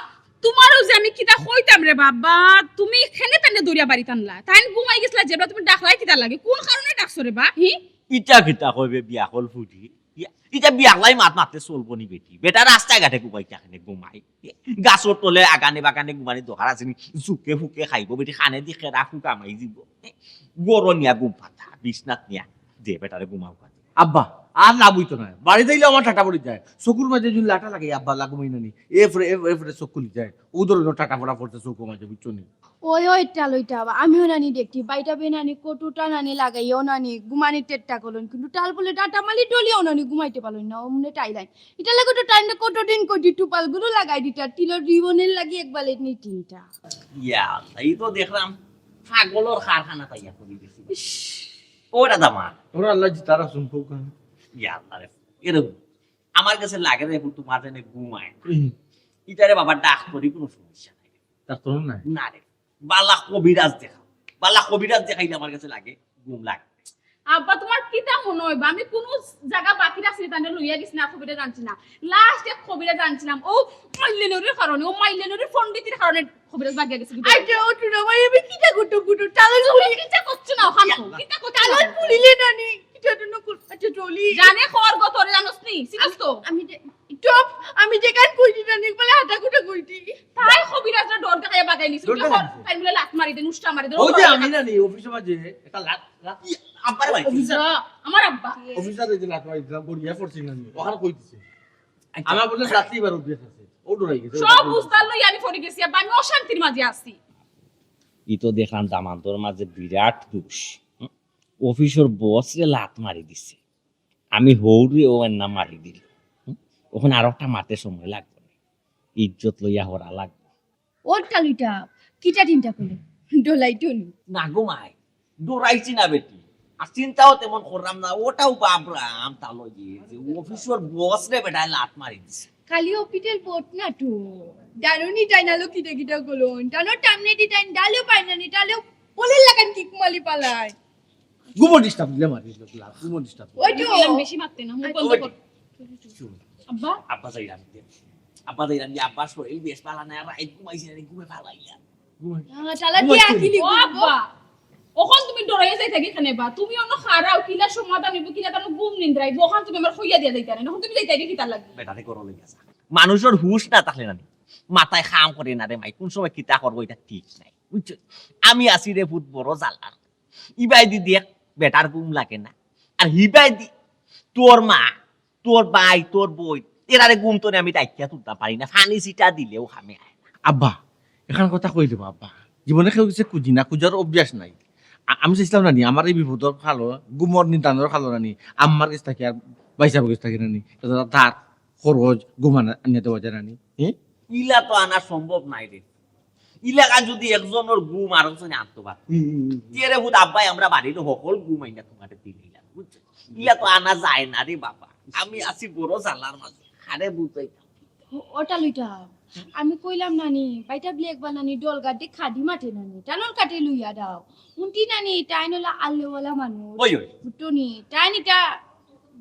তোমারও যে আমি কিতা কইতাম রে বাবা, তুমি খেনে তেনে দরিয়া বাড়ি টানলা। তাই ঘুমাই গেছিলা যেবা তুমি ডাকলাই কিতা লাগে? কোন কারণে ডাকছো রে বা? হি? ইটা কিতা কইবে বিয়া কল ফুটি? ইয়া, ইটা বিয়াগলাই মাত মাতলে চলবো নি বেটি? বেটা রাস্তায় ঘাটে ঘুমাইতা কেনে ঘুমাই? গাছর তলে আগানে বাগানে ঘুমানি দরকার আছে নি? জুকে ফুকে খাইবো বেটি, কানে দি খেরা ফুক আমাই দিব। গরো নিয়া ঘুম পাতা, বিছনাত নিয়া দে বেটারে ঘুমাও কাজে। আব্বা, আর লাভ অইতো নায়। বাড়িত আইলে আমার ঠাটা পড়ি যায়। চকুর মাঝে যদি লাটা লাগে, আব্বা লাগুমই নানি। এ ফরে, এ, এ ফরে চোখ খুলি যায়। ও ধরো ঠাটা পড়া পড়ছে চকুর মাঝে, বুঝছো নি? ওই, ওই, টাল ওইটা আবার। আমিও নানি দেখছি, বাইটা বে নানি, কটুটা নানি লাগাইও নানি, ঘুমানি টেট্টা করুন। কিন্তু টাল বলে টাটা মালি ডলিও নানি, ঘুমাইতে পারুন না, অমনে টাইলাইন। এটা লাগে তো টাইমটা কত দিন কটি টুপাল গুলো লাগাই দিতা, তিলর রিবনের লাগি একবারে নি তিনটা। ইয়া, এই তো দেখলাম পাগলর কারখানা পাইয়া করি গেছি। ওরা দামা। ওরা আল্লাহ জি তারা শুনবো কেন? ইয়া আল্লাহ রে, এরকম। আমার কাছে লাগে রে, তোমার জন্য ঘুমায় না। হুম। ইতারে বাবা ডাক্তারি কোনো সমস্যা নাই। ডাক্তার নাই? না রে, বালা কবিরাজ দেখা। বালা কবিরাজ দেখাইলে আমার কাছে লাগে, ঘুম লাগে। আব্বা, তোমার কিতা মনে হইবা? আমি কোনো জায়গা বাকি রাখছি না, তাহলে লইয়া গেছি না, কবিরাজ আনছি না। লাস্ট এক কবিরাজ আনছিলাম, ও মাইলেনরির কারণে, ও মাইলেনরির পণ্ডিতের কারণে কবিরাজ বাগিয়া গেছে। আচ্ছা, ও টুনা ভাই, আমি কিতা করতে বুঝো? তাহলে তুমি কিতা করছো না ওখান তো? কিতা করছো না? তাহলে পুলিলে নানি, কিতা জন্য কর-, আচ্ছা, চলি। জানে খর গো, তোরে জানোস নি, চিনোস তো? আমি যে, টপ, আমি যে কান কইছি জানি, বলে হাঁটা কুটা কইছি। তাই কবিরাজরা ডর দেখাইয়া বাগাই নিছে। ডর দেখাই নিছে। তাই বলে লাত মারি দেন, উষ্টা মারি দেন। ওই যে আমি না নি, অফিসের মাঝে একটা লাত, লাত। ই, আব্বার ভাই। অফিসার। না, আমার আব্বা। অফিসার এই যে লাত মারি দিলাম, গড়িয়া পড়ছি না নি। ওখানে কই দিছে? আচ্ছা। আমার বলে লাত্তি এবার অভ্যাস আছে। ও ডরাই গেছে। সব উস্তাদ লই আমি পড়ে গেছি, আব্বা, আমি অশান্তির মাঝে আছি। ই তো দেখলাম দামান্দর মাঝে বিরাট দোষ। হুম? অফিসর বসরে লাত মারি দিছে। আমি হৌরে ও এন্না মারি দিল। হুম? ওখানে আরো একটা মাতে সময় লাগবে না। ইজ্জত লইয়া হরা লাগবে। ওর কালিটা কিটা চিন্তা করলে? ডলাই টনি। না গো মাই, ডরাইছি না বেটি। আর চিন্তাও তেমন করলাম না, ওটাও বাবরাম তা লইয়ে যে অফিসর বসরে বেটায় লাত মারি দিছে। খালি অফিসর বস না তো। দারুনি তাই নালো কিটা কিটা করুন। তানো টামনে দি তাই ডালেও পায় না নি, ডালেও বলে লাগান কিক মালি পালায়। ঘুমো ডিস্টার্ব দিলে মারি দিল, ঘুমো ডিস্টার্ব। ওই তো। আমি বেশি মারতে না, মুখ বন্ধ কর। শুন। আব্বা? আব্বা যাইলাম। আব্বা যাইলাম যে আব্বার শরীর বেশ ভালা না, রাইত ঘুমাইছি না, ঘুমে ফালাইলাম। ঘুমাই। আহ, চালা ঘুমাই দিয়া শুন। আকিলি ও ঘুম। আব্বা, ওখান তুমি ডরাইয়া যাই থাকি কেনে বা? তুমি অন্য খারাও, কিলা সমাধান হইব, কিলা তানো ঘুম নিন্দ্রাইব, ওখান তুমি আমার কইয়া দিয়া যাইতা না, এখন তুমি যাইতা কি তার লাগি? বেটারে করো লইয়া যা। মানুষের হুশ না থাকলে না নি, মাথায় কাম করে না রে মাই, কোন সময় কিতা করবো এটা ঠিক নাই, বুঝছো? আমি আছি রে পুত বড় জ্বালার। ইবায়দি দেখ, বেটার ঘুম লাগে না। আর হিবায়দি তোর মা, তোর ভাই, তোর বই, এরারে ঘুম তো আমি ডাকিয়া তুলতাম পারি না। পানি ছিটা দিলেও কামে আয় না। আব্বা, এখান কথা কই দেবো আব্বা। জীবনে কেউ কিছু খুঁজি না, খুঁজার অভ্যাস নাই। আ-, আমি চাইছিলাম না নি, আমার এই বিপদর কালো, ঘুমর নিদানর কালো না নি, আম্মার কাছ থাকি আর ভাইসাবর কাছ থাকি না নি, এটা ধার, খরচ, ঘুম আনা-, আনিয়া দেওয়া যায় না নি। হ্যাঁ? ইলা তো আনা সম্ভব নাই রে। ইলাকা যদি একজনর ঘুম আর একজনে আনতো পারে। হুম, হুম, হুম। তে রে পুত আব্বাই আমরা বাড়ির হকল ঘুম আইনা তোমারে দিলাম, বুঝছো? ইলা তো আনা যায় না রে বাবা। আমি আছি বড় জ্বালার মাঝে। আরে বুঝাই। ও-, ওটা লইটা। আমি কইলাম নানি, বাইটা ব্লেক বা নানি, ডল গাড্ডে খাদি মাঠে নানি, টানল কাটে লইয়া দাও। উন্টি নানি, তাই নলা আল্লেওয়ালা মানুষ। ওই, ওই। বুঝতো নি, তাই নিটা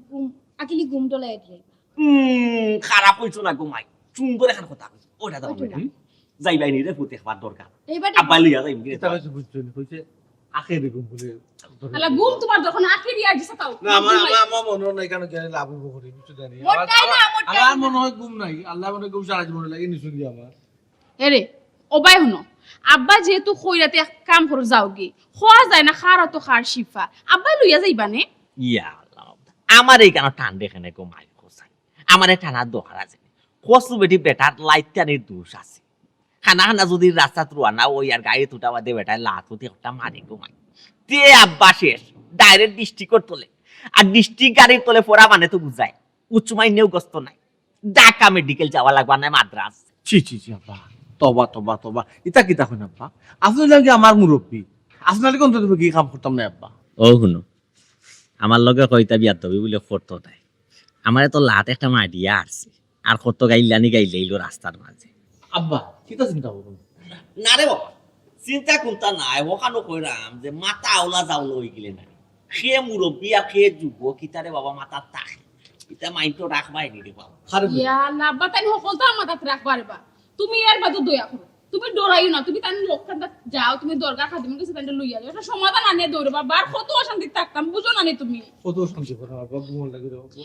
ঘুম, আকিলি ঘুম ডলাই দিলে। হুম, খারাপ হইছো না ঘুমাই। সুন্দর এখন কথা কইছো। ওটা দাও, ওটা। ওটা। যাইবাই নি রে পুত, একবার দরকার। এইবার আব্বা লইয়া যাইম কি রে? এটা হইছে বুঝছো নি, কইছে আখেরি ঘুম বলে। আলা ঘুম তোমার যখন আখেরি আর দিছে তাও। না, আমার, আমার, আমার মনে হয় না এখানে গেলে লাভ হইব করি, বুঝছো জানি। মোর আমার, তাই না, আমার, মোর তাই আমার না। মনে হয় ঘুম নাই। আল্লাহ মনে হয় ঘুম সারা জীবনে লাগে নিছুন দিয়ে আমার। এরে, ও ভাই হুনো, আব্বা যেহেতু কইরাতে এক কাম করো যাওগি, খোয়া যায় না, খার তো খার শিফা। আব্বা লইয়া যাইবা নে? ইয়া আল্লাহ, আমার এই কেন টান দেখে না ঘুমাই খোসাই। আমার এই টানার দরকার আছে। কসু বেটি বেটার লাইটানির দোষ আছে। খানা খানা যদি রাস্তাত রওয়ানা ওই আর গাড়ি তুটা বাদে বেটায় লাত উঠে একটা মারি ঘুমাই। তে আব্বা শেষ, ডাইরেক্ট ডিস্ট্রিক্টর তলে। আর ডিস্ট্রিক্ট গাড়ির তলে পড়া মানে তো বুঝায়। উচ্চ মাইনেও গস্ত নাই। ঢাকা মেডিকেল যাওয়া লাগবা না মাদ্রাজ। ছি, ছি, ছি, আব্বা। তবা, তবা, তবা। ইতা কিতা কইন আব্বা? আপনি লাগে আমার মুরব্বি। আপনার কোন তো কি কাম করতাম না আব্বা? ও হুনো, আমার লগে কইতা বিয়াদবি বলে করতো তাই। আমারে তো লাত একটা মারিয়া আসছে। আর কত গাইল্লানি গাইল্লাইলো রাস্তার মাঝে। আব্বা, কিতা চিন্তা করুন? না রে বাবা, চিন্তা কুন্তা নাই। ওখানো কইরাম যে মাথা আওলা যাওলা হই গেলে না। সে মুরব্বি আর সে যুব, কিতারে বাবা মাথাত থাকে। ইতা মাইন্ড তো রাখবাই নি রে বাবা। খারাপ হইল। ইয়া আল্লাহ, আব্বা, তাই হকল তো আমার মাথাত রাখবা রে বা। তুমি এর বাদে দয়া করো। তুমি ডরাইও না, তুমি তান লোকখানটা যাও, তুমি দরগা খাদিমের কাছে তানটা লইয়া যাও। একটা সমাধান আনিয়া দৌড়ো বাবা, আর কত অশান্তি থাকতাম, বুঝো না নি তুমি? কত অশান্তি করো, আব্বা, ঘুমন লাগে রে বাবা।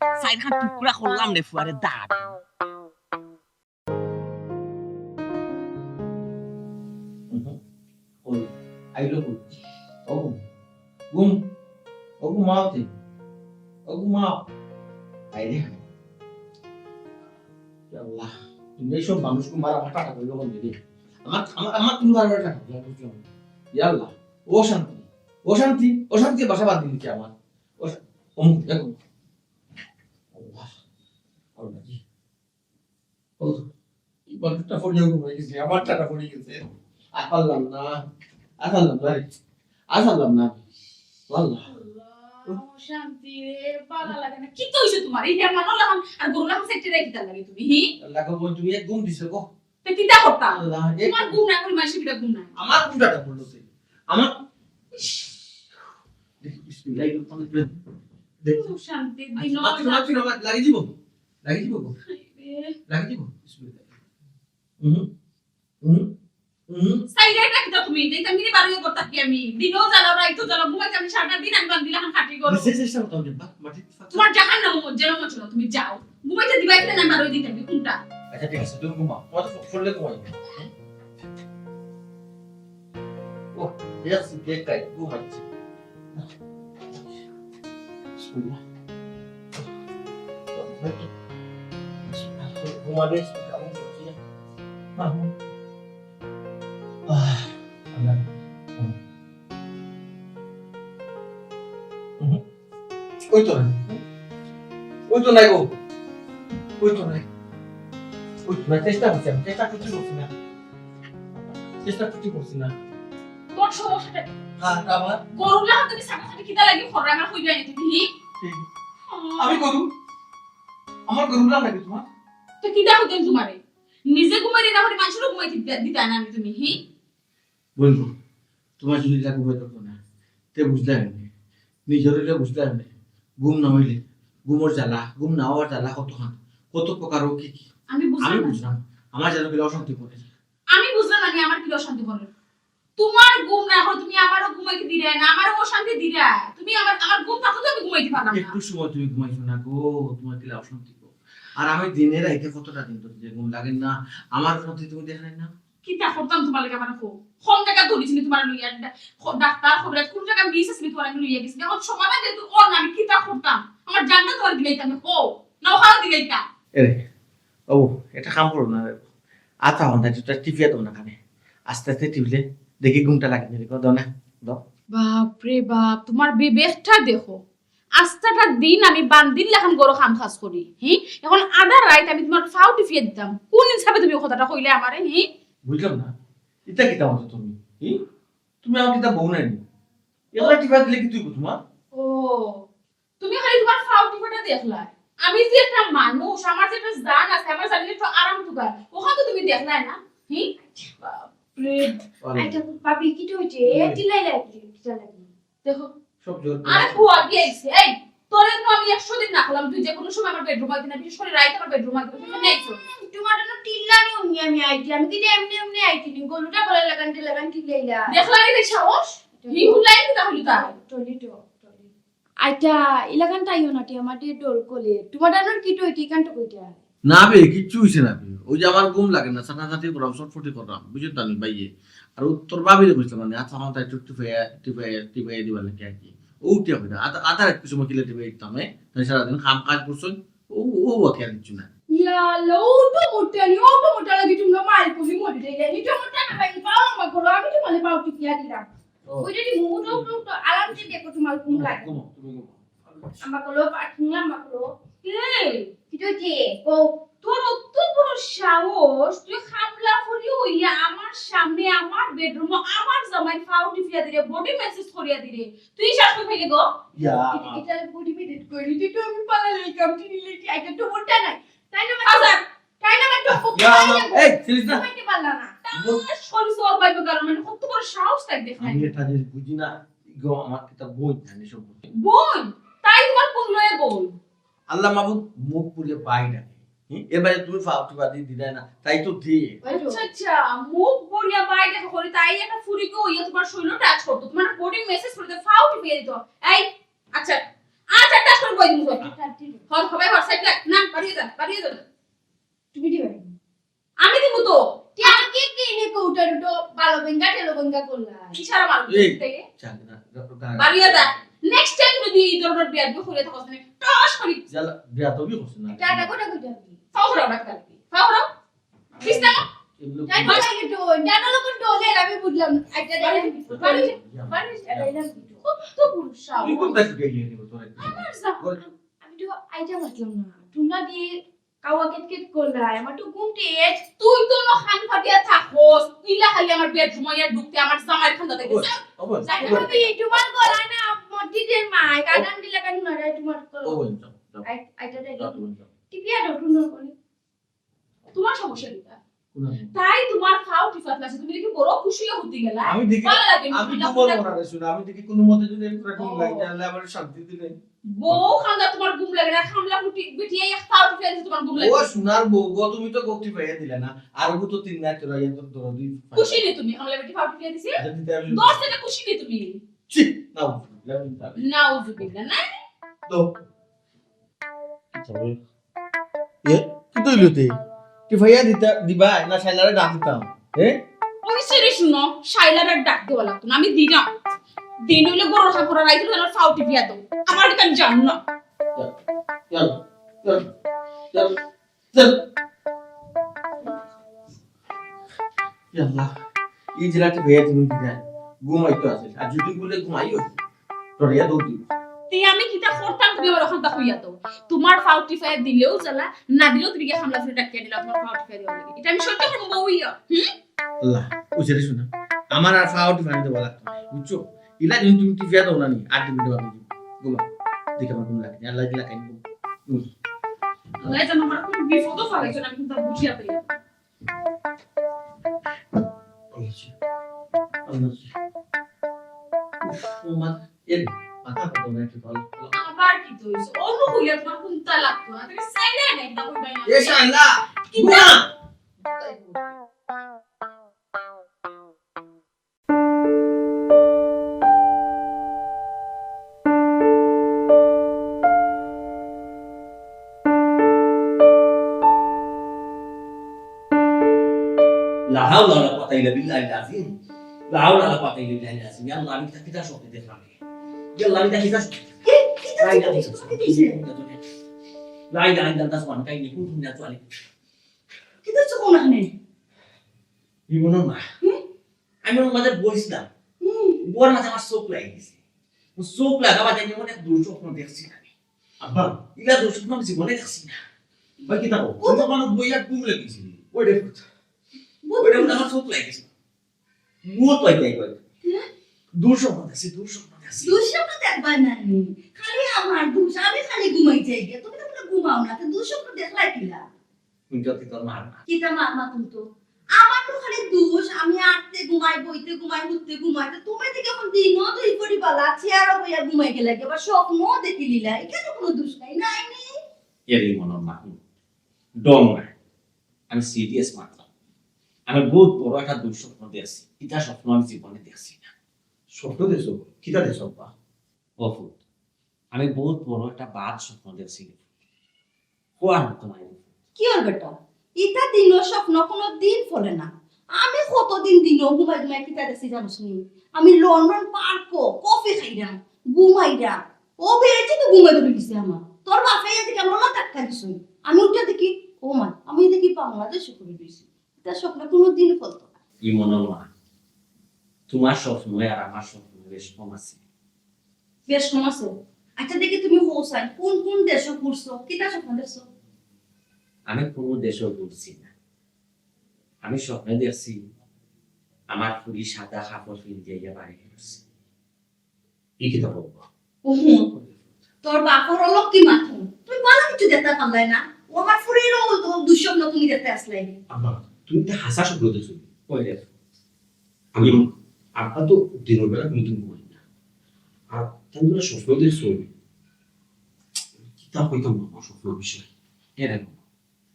চাইরখান টুকরা করলাম রে ফুয়ারে দাঁত। হুম। কই? আইলো কই? ও ঘুম। ঘুম। ও ঘুমাও তে। ও ঘুমাও। আইরে। ইয়া আল্লাহ, তুমি এইসব মানুষ ঘুমার আমার টাকা পড়লো কোন দিকে? আমার, আমার, আমার তুমি বারবার টাকা পড়লো, বুঝলাম না। ইয়া আল্লাহ, অশান্তি, অশান্তি, অশান্তি বাসা বাঁধি দিচ্ছে আমার। অশা-, অমুক, দেখো। আল্লাহ, আল্লাহ জি। ও, এই মানুষটা ফোনে ঘুমাই গেছে, আমার টাকা পড়ে গেছে। আর পারলাম না, আর পারলাম না রে। আর পারলাম না। আল্লাহ। আল্লাহ, শান্তি রে, ভালা লাগে না। কিতা অইছে তোমার? এই হেমানো লাখান আর গরু লাখান সেটে রেখে দিতে লাগে তুমি, হি? আল্লাহ গো, বোন, তুমি এক ঘুম দিছো গো। তে কিতা করতাম? আল্লাহ, এক তোমার ঘুম না করে মাসে কিতা ঘুম না? আমার ঘুমটা পড়লো সে। আমার, ইস, দেখি, বিসমিল্লাহির রহমানির রহিম। দেখি। ও, শান্তি, আচ্ছা, দিনও মাত্র, যা- মাত্র, মাত্র, লাগি দিব। লাগি দিব গো। হায় রে। লাগি দিব। বিসমিল্লাহ। হুম, হুম, হুম। সাইডে রাখি দাও তুমি, যেটা মিনি বারো ইয়ে করতে কি আমি। দিনও জ্বালাও, রাইতও জ্বালাও, ঘুমাইতে আমি সারাটা দিন আমি বান্দিলা খান খাটি করো। নিচে চেষ্টা করতাম যে, বাহ, মাটি ফাঁকা। তোমার জাহান্নাম মন, যেন মন ছিল, তুমি যাও। ঘুমাইতে দিবাই কিনা না বারো দিতে আমি, কোনটা? আচ্ছা, ঠিক আছে, তুমি ঘুমাও। তোমার তো ফ-, ফোনলে ঘুমাই। হুম? ও, দেখছি, দেখ কাই, ঘুমাইছে। বিসমিল্লাহ। ঘুমাবে, আহ, আল্লাহ। হুম। ওই তো নাই। ওই তো নাই গো। ওই তো নাই। ওই তো নাই। চেষ্টা করছি আমি। চেষ্টা করছি, করছি না। চেষ্টা করছি, করছি না। তোর সমস্যাটা কি? হ্যাঁ, তা আবার? গরু না তুমি সাথে সাথে কিতা লাগি খররা আমার কইবে না তুমি, হি? ঠিক। আমি গরু? আমার গরু না লাগে তোমার? তো কিতা হইতাম তোমারে? নিজে ঘুমাই দিতা পারি, মানুষেরও ঘুমাই দিতা, দিতা না আমি তুমি, হি? বলবো, তোমার যদি যা ঘুমাই থাকবো না, তে বুঝলাম না। নিজের হইলে বুঝলাম না। ঘুম না হইলে, ঘুমর জ্বালা, ঘুম না হওয়ার জ্বালা কত খান, কত প্রকার ও কি কি। আমি বুঝলাম আমি না। বুঝলাম, আমার যেন গেলে অশান্তি করে। আমি বুঝলাম না, আমি আমার কি অশান্তি করে। তোমার ঘুম না হয়, তুমি আমারও ঘুমাইতে দিলে না, আমারও অশান্তি দিলে। তুমি আমার, আমার ঘুম থাকতো তো আমি ঘুমাইতে পারলাম না। একটু সময় তুমি ঘুমাইছো না গো, তোমার গেলে অশান্তি গো। আর আমি দিনে রাইতে কতটা দিন ধরে যে ঘুম লাগে না, আমার অশান্তি তুমি দেখো না। কিতা করতাম তোমার লাগে আমার কো? কোন জায়গা ধরেছি নি তোমার লইয়া? ডা-, খ-, ডাক্তার খবরে কোন জায়গা মিস আছে নি তোমার আমি লইয়া গেছি? এখন সমাধান যেহেতু অর না, আমি কিতা করতাম? আমার জানটা তোমার দিলাইতাম, কো? না ওখানে দিলাইতাম? এরে, ও, এটা কাম করো না। আতা হন, এটা টিপিয়া দাও না কানে। আস্তে আস্তে টিপলে দেখি ঘুমটা লাগে না, দেখো, দাও না, দাও। বাপ রে বাপ, তোমার বিবেকটা দেখো। আস্তাটা দিন আমি বান্দির লাখান ঘরো কাম কাজ করি, হি? এখন আধা রাইত আমি তোমার ফাও টিপিয়া দিতাম। কোন হিসাবে তুমি ও কথাটা কইলে আমারে, হি? বুঝলাম না, ইতা কিতা মাতো তুমি, হি? তুমি আমার কিতা বউ নাইনি? এগুলা টিপা দিলে কি তুই তোমার? ও, তুমি খালি তোমার ফাও টিপাটা দেখলায়। আমি যে একটা মানুষ, আমার যে একটা জান আছে, আমার জানলে একটু আরাম তুকার, ওখান তো তুমি দেখলায় না, হি? বাপরে। আরে। আচ্ছা, ভাবি, কিতা হইছে? এ, হুম। চিল্লাইলা কি? কিতা লাগি? দেখো। সব জোর করে। আরে, ফুয়া কি আইছে? এই, তোরে তো আমি একশো দিন না করলাম, তুই যে কোনো সময় আমার বেডরুম আইতে না, বিশেষ করে রাইত আমার বেডরুম আইতে না, তুই কেন আইছো? হুম, তোমার জন্য টিল্লানি উনি আমি আইছি, আমি কি যে এমনি এমনি আইছি নি, গরুটা বলে লাগান, লাগান টিল্লাইলা। দেখলা নি রে সাহস? হি হুলাই নি তাহলে তা। টলি তো, টলি। আইটা, ইলাকান তাইও না, তে আমারে ডর করলে। তোমার ডানোর কিতা হইছে, ইখান তো কইতা। না বে, কিচ্ছু হইছে না বে। ওই যে আমার ঘুম লাগে না, ছাটাছাটি করলাম, ছটফটি করলাম, বুঝছো তো আমি বাইয়ে। আর ও তোর ভাবিরে কইছিলাম মানে, আচ্ছা, আমার তাই একটু টিপাইয়া, টিপাইয়া, টিপাইয়া দিবা নাকি আর কি। ও উঠিয়া কইতা, আধা, আধা রাত কিছু মকিলে টিপাইয়া দিতাম, এ? তাই সারাদিন কাম কাজ করছই, ও, ও বাকি আর কিচ্ছু না। ইয়া আল্লাহ, ও তো মোটা নি, ও তো মোটা লাগি তোমরা মাইল করি মরি যাই, জানি তো মোটা না ভাই, পাও আমার করো, আমি তো মানে পাও টিপিয়া দিলাম। ও। ওইটা কি মুখ উঠো, উঠো, উঠো, আরামসে দেখো তোমার ঘুম লাগে। ঘুমাও, তুমি ঘুমাও। আম্মা কলো, পাঠিয়ে আম্মা কলো। এই, কিতা হইছে? ও, তোর অত বড় সাহস, তুই খামলা ফুরি হইয়া আমার সামনে, আমার বেডরুমে, আমার জামাই ফাও টিপিয়া দিরে, বডি মেসেজ করিয়া দিরে। তুই শ্বাস কই পাইলে গো? ইয়া। এটা বডি মেসেজ করি, তুই তো আমি পালা লইকাম, তুই নিলে কি, এটা তো মোটা নাই। তাই না, আচ্ছা। তাই না, আমার টপ ইয়া, পালা আমার, লাগবো। এই, ছিলিস না? ঘুমাইতে পারলা না। তার শরীর সব বাইবে কারণ, মানে, কত বড় সাহস তাই দেখায়। আমি এটা জিনিস বুঝি না। গো, আমার কিতা বই জানি সব। বই? তাই তোমার কোন লয়ে বই? আল্লাহ মাবুদ মুখ পুড়িয়ে বাই ডাকে। হুম? এর বাইরে তুমি ফালতু বাদি দিলে না, তাই তো দিয়ে। আচ্ছা, আচ্ছা, মুখ পুড়িয়া বাই ডাকে করি, তাই একটা ফুরিকে হইয়া তোমার শরীরও টাচ করতো, তোমার বডি মেসেজ করতো, ফাও টিপিয়া দিত। এই, আচ্ছা, আচ্ছা, ঠাস করে বই দিমু। হর, হবাই হর, সাইড লাগ। না, বাড়িয়ে যা, বাড়িয়ে যা। তুমি দিবে? আমি দিমু তো। কে আর কে কে নে কৌটা দুটো ভালো বেঙ্গা, টেলো বেঙ্গা করলা। ইশারা মারো। এই, চাক না, না, না। বাড়িয়ে যা। নেক্সট টাইম যদি এই ধরনের বিয়াদবি করে থাকো, মানে, টস করি। জ্বালা, বিয়াদবি করছে না। এটা, এটা কোটা কোটা? ফাও হরাও না, ফাও হরাও। কিস না? এমনি তাই করে বলে কি তো, জানো লোক ডোলে, আমি বুঝলাম না। এটা বাড়ি, বাড়ি, বাড়ি। এটা এলাম কি তো? কত বড় সাহস। তুই কোন দেশে গেলি রে তোরা? আমার যা-, বল। আমি তো আইটা পারলাম না। তোমরা দিয়ে কাওয়া কেট কেট করলাই, আমার তো ঘুম টেট। তুই তো না খান ফাটিয়া থাকস, ইলা খালি আমার বেডরুমে আইয়া ঢুকতে আমার জামাইর খান্দা দেখে। ওই, ওই, যাই ওই। না, আমি তোমার গলা না, মসজিদের মায়, কাদাম দিলে কেন না রে তোমার গলা? ওই, যাও, যাও। আই-, আইটা দেখি। যাও, তুমি যাও। টিপিয়া দাও, তুমি দাও বলে। তোমার সমস্যা কিতা? কোন সমস্যা? তাই তোমার ফাও টিফাত লাগছে, তুমি দেখি বড় খুশি হতে গেলা। আমি দেখি, ভালো লাগে না, আমি তোমার মনে হয় শুনো, আমি দেখি কোনো মতে যদি একটু এরকম ও। লাগে, তাহলে আবার শান্তি দিলে। বউ খান্দা তোমার ঘুম লাগে না, খামলা ফুটি বেটিয়ে এক ফাও টিফাত দিছে তোমার ঘুম লাগে। ও সোনার বউ গো, তুমি তো গক্তি পাইয়া দিলে না, আর গো তো তিন রাত তোরা ইয়ে তো ধরো দুই। খুশি নি তুমি, খামলা বেটি ফাও টিফাত দিছে? আচ্ছা, দিতে আমি দশ টাকা খুশি নি তুমি? ছি, নাউজুবিল্লাহ, নাউজুবিল্লাহ। নাউজুবিল্লাহ, না? তো। আচ্ছা, ওই এ, কি তৈল তে? টিফাইয়া দিতা, দিবা, না শাইলারে ডাক দিতাম? এ? ওই সেরে শুনো, শাইলারে ডাক দেওয়া লাগতো না, আমি দিলাম। দিন হইলে গরুর খাপড়া রাইতে আমার ফাও টিপিয়া দাও। আমার এখানে জান না। চল, চল, চল, চল, চল। ইয়া আল্লাহ, এই জেলাতে বেয়া তুমি দিলে ঘুমাই তো আছে, আর যদি বলে ঘুমাইও, তোর ইয়া দৌড় দিব। তে আমি কিতা করতাম, তুমি আমার ওখানটা কইয়া দাও। তোমার ফাও টিফাইয়া দিলেও জ্বালা, না দিলেও তুমি গিয়ে হামলা ফিরে ডাকিয়া দিলাও, তোমার ফাও টিফাইয়া দেওয়া লাগে। এটা আমি সহ্য করবো বউইয়া, হুম? আল্লাহ, ওই ছেলে শোনা, আমার আর ফাও টিফাইয়া দেওয়া লাগতো না, বুঝছো? ইলা দিন তুমি টিফাইয়া দাও না নি, আর দিন দেওয়া লাগবে। ঘুমা, দেখে আমার ঘুম লাগে না, আল্লাহ দিলা কেন ঘুম? ঘুম। আল্লাহ জানো আমার কোন বিপদও ফালাইছো না, আমি কিন্তু বুঝিয়া পাই। উফ, ও মা, এ, মাথা কত না একটু ভালো। আবার কি তো হইছে? অনু কইয়া তোমার কোনটা লাগতো না? তুমি চাইলে না, এটা কইবাই না। এ শালা, কি ঘুমা। লা হাওলা ওয়ালা কুওয়াতা ইল্লা বিল্লাহিল আযীম। লা হাওলা ওয়ালা কুওয়াতা ইল্লা বিল্লাহিল আযীম। ইয়া আল্লাহ, আমি কিতা, কিতা স্বপ্ন দেখলাম রে? ইয়া আল্লাহ, আমি কিতা, কি, কিতা লা ইলাহা ইল্লাল্লাহ। লা ইলাহা ইল্লাল্লাহ। সুবহানাল্লাহ, কুনতু মিনাজ জালিমিন। কিতা চোখ না নে? ই মনে না। হুম? আমি ওর মাঝে বইছিলাম। হুম। ওর মাঝে আমার চোখ লাগি গেছে। ও চোখ লাগা বাদে আমি অনেক দুঃস্বপ্ন দেখছি আমি। আব্বা, ইলা দুঃস্বপ্ন আমি জীবনে দেখছি না। ভাই, কিতা কও? ও তুমি তো মানে বইয়া ঘুম লাগিয়েছি। ওই দেখো। বুঝ- ওই দেখো, আমার চোখ লাগি গেছে। মুখ পাই যাই কই। হ্যাঁ? দুঃস্বপ্ন দেখছি, দুঃস্বপ্ন দেখছি। দুঃস্বপ্ন দেখবা না নি? খালি আমার দোষ, আমি খালি ঘুমাই যাই গিয়া। তুমি তো কোনো ঘুমাও না, তো দুঃস্বপ্ন দেখলাই কিলা? তুমি তো কি তোর মার না? কিতা মার মা তুমি তো? আমার তো খালি দোষ, আমি আটতে ঘুমাই, বইতে ঘুমাই, উঠতে ঘুমাই। তো তুমি তো কেমন দিনও দুই পরি বালা, চেয়ারও বইয়া ঘুমাই গেলা গিয়া, আবার স্বপ্নও দেখি লিলা। এখানে কোনো দোষ নাই, নাই নি? এরই মনে মা, হুম। ডং নাই। আমি সিরিয়াস মাতলাম। আমি বহুত বড় একটা দুঃস্বপ্ন দেখছি। ইটা স্বপ্ন আমি জীবনে দেখছি না। স্বপ্ন দেখছো? কিতা দেখছো, আব্বা? ও ফুত, আমি বহুত বড় একটা বাদ স্বপ্ন দেখছি। কোয়ার মতো নাই। কি ওর বেটা? ইটা দিনও স্বপ্ন কোনো দিন ফলে না। আমি কতদিন দিনও ঘুমাই ঘুমাই কিতা দেখছি জানোস নি? আমি লন্ডন পার্কও কফি খাইরাম, ঘুমাইরাম। ও বেড়েছে তো ঘুমে ধরে গেছে আমার। তোর বাপে এদিকে আমার ওলা ধাক্কা দিছে। আমি উঠে দেখি, ও মা, আমি দেখি বাংলাদেশে পড়ে রয়েছি। ইটা স্বপ্ন কোনো দিন ফলতো না। ই মনে মা, তোমার স্বপ্ন আর আমার স্বপ্ন বেশ কম আছে। বেশ কম আছে? আচ্ছা, দেখি তুমি কও চাই, কোন কোন দেশে ঘুরছো, কিতা স্বপ্ন দেখছো? আমি কোনো দেশে ঘুরছি না। আমি স্বপ্নে দেখছি, আমার ফুরি সাদা কাপড় পিন্দিয়া বাড়ি ফিরছে। ই কিতা বলবো? ওহো, তোর বাপর অলক্ষী মাথা। তুই ভালা কিছু দেখতে পারলাই না। ও আমার ফুরিরও তো দুঃস্বপ্ন তুমি দেখতে আসলাই। আব্বা, তুমি তো হাসা স্বপ্ন দেখছো। ওই দেখ। আমি, আব্বা তো দিনের বেলা কোনোদিন ঘুমাই না। আর তাই বলে স্বপ্ন দেখছো? কিতা কইতাম বাবা স্বপ্ন বিষয়ে? এ দেখো,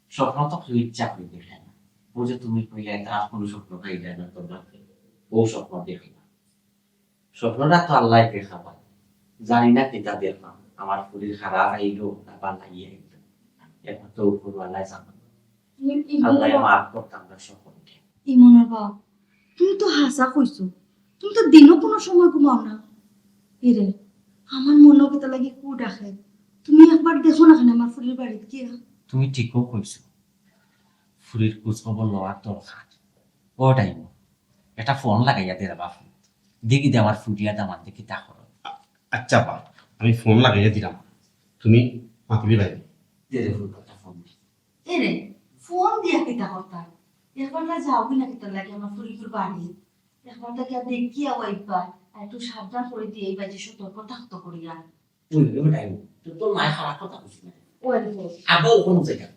স্বপ্ন তো কেউ ইচ্ছা করে দেখে না। ও যে তুমি কইলে, এটা আর কোনো স্বপ্ন পাই যায় না তোর বাপে। ও স্বপ্ন দেখে না। স্বপ্নটা তো আল্লাহ দেখা পায়। জানি না কিতা দেখলাম। আমার ফুরির খারাপ আইলো না ভালা আইলো, একমাত্র উপরওয়ালায় জানে। ইমন, ইমন, আল্লাহ মাফ করতাম না সকলকে। ইমনর বাপ, তুমি তো হাছা কইছো, তুমি তো দিনও কোনো সময় ঘুমাও না। এরে, আমার মনও কিতা লাগি কু ডাকে, তুমি একবার দেখো না কেনে আমার ফুরির বাড়িত গিয়া। তুমি ঠিকও কইছো, ফুরির খোঁজ খবর লওয়ার দরকার। ও ডাইমু, একটা ফোন লাগাইয়া দে রে বাপ, দেখি দে আমার ফুরিয়া দামান্দে কিতা করে। আ-, আচ্ছা বা, আমি ফোন লাগাইয়া দিলাম, তুমি মাতিলি বাইরে। দে রে ফুরি, একটা ফোন দে। এরে, ফোন দিয়া কিতা করতা? একবার না যাও কি না কিতা লাগে আমার ফুরির বাড়ি? একবার তাকে দেখিয়া আইবা, আর একটু সাবধান করি দিয়া আইবা যে সতর্ক থাকতো করিয়া। ওই, ওই, ওই, তো তোর মায় খারাপ কথা কইছে না। ওই দেখো। আব্বা ও কোনো জায়গা।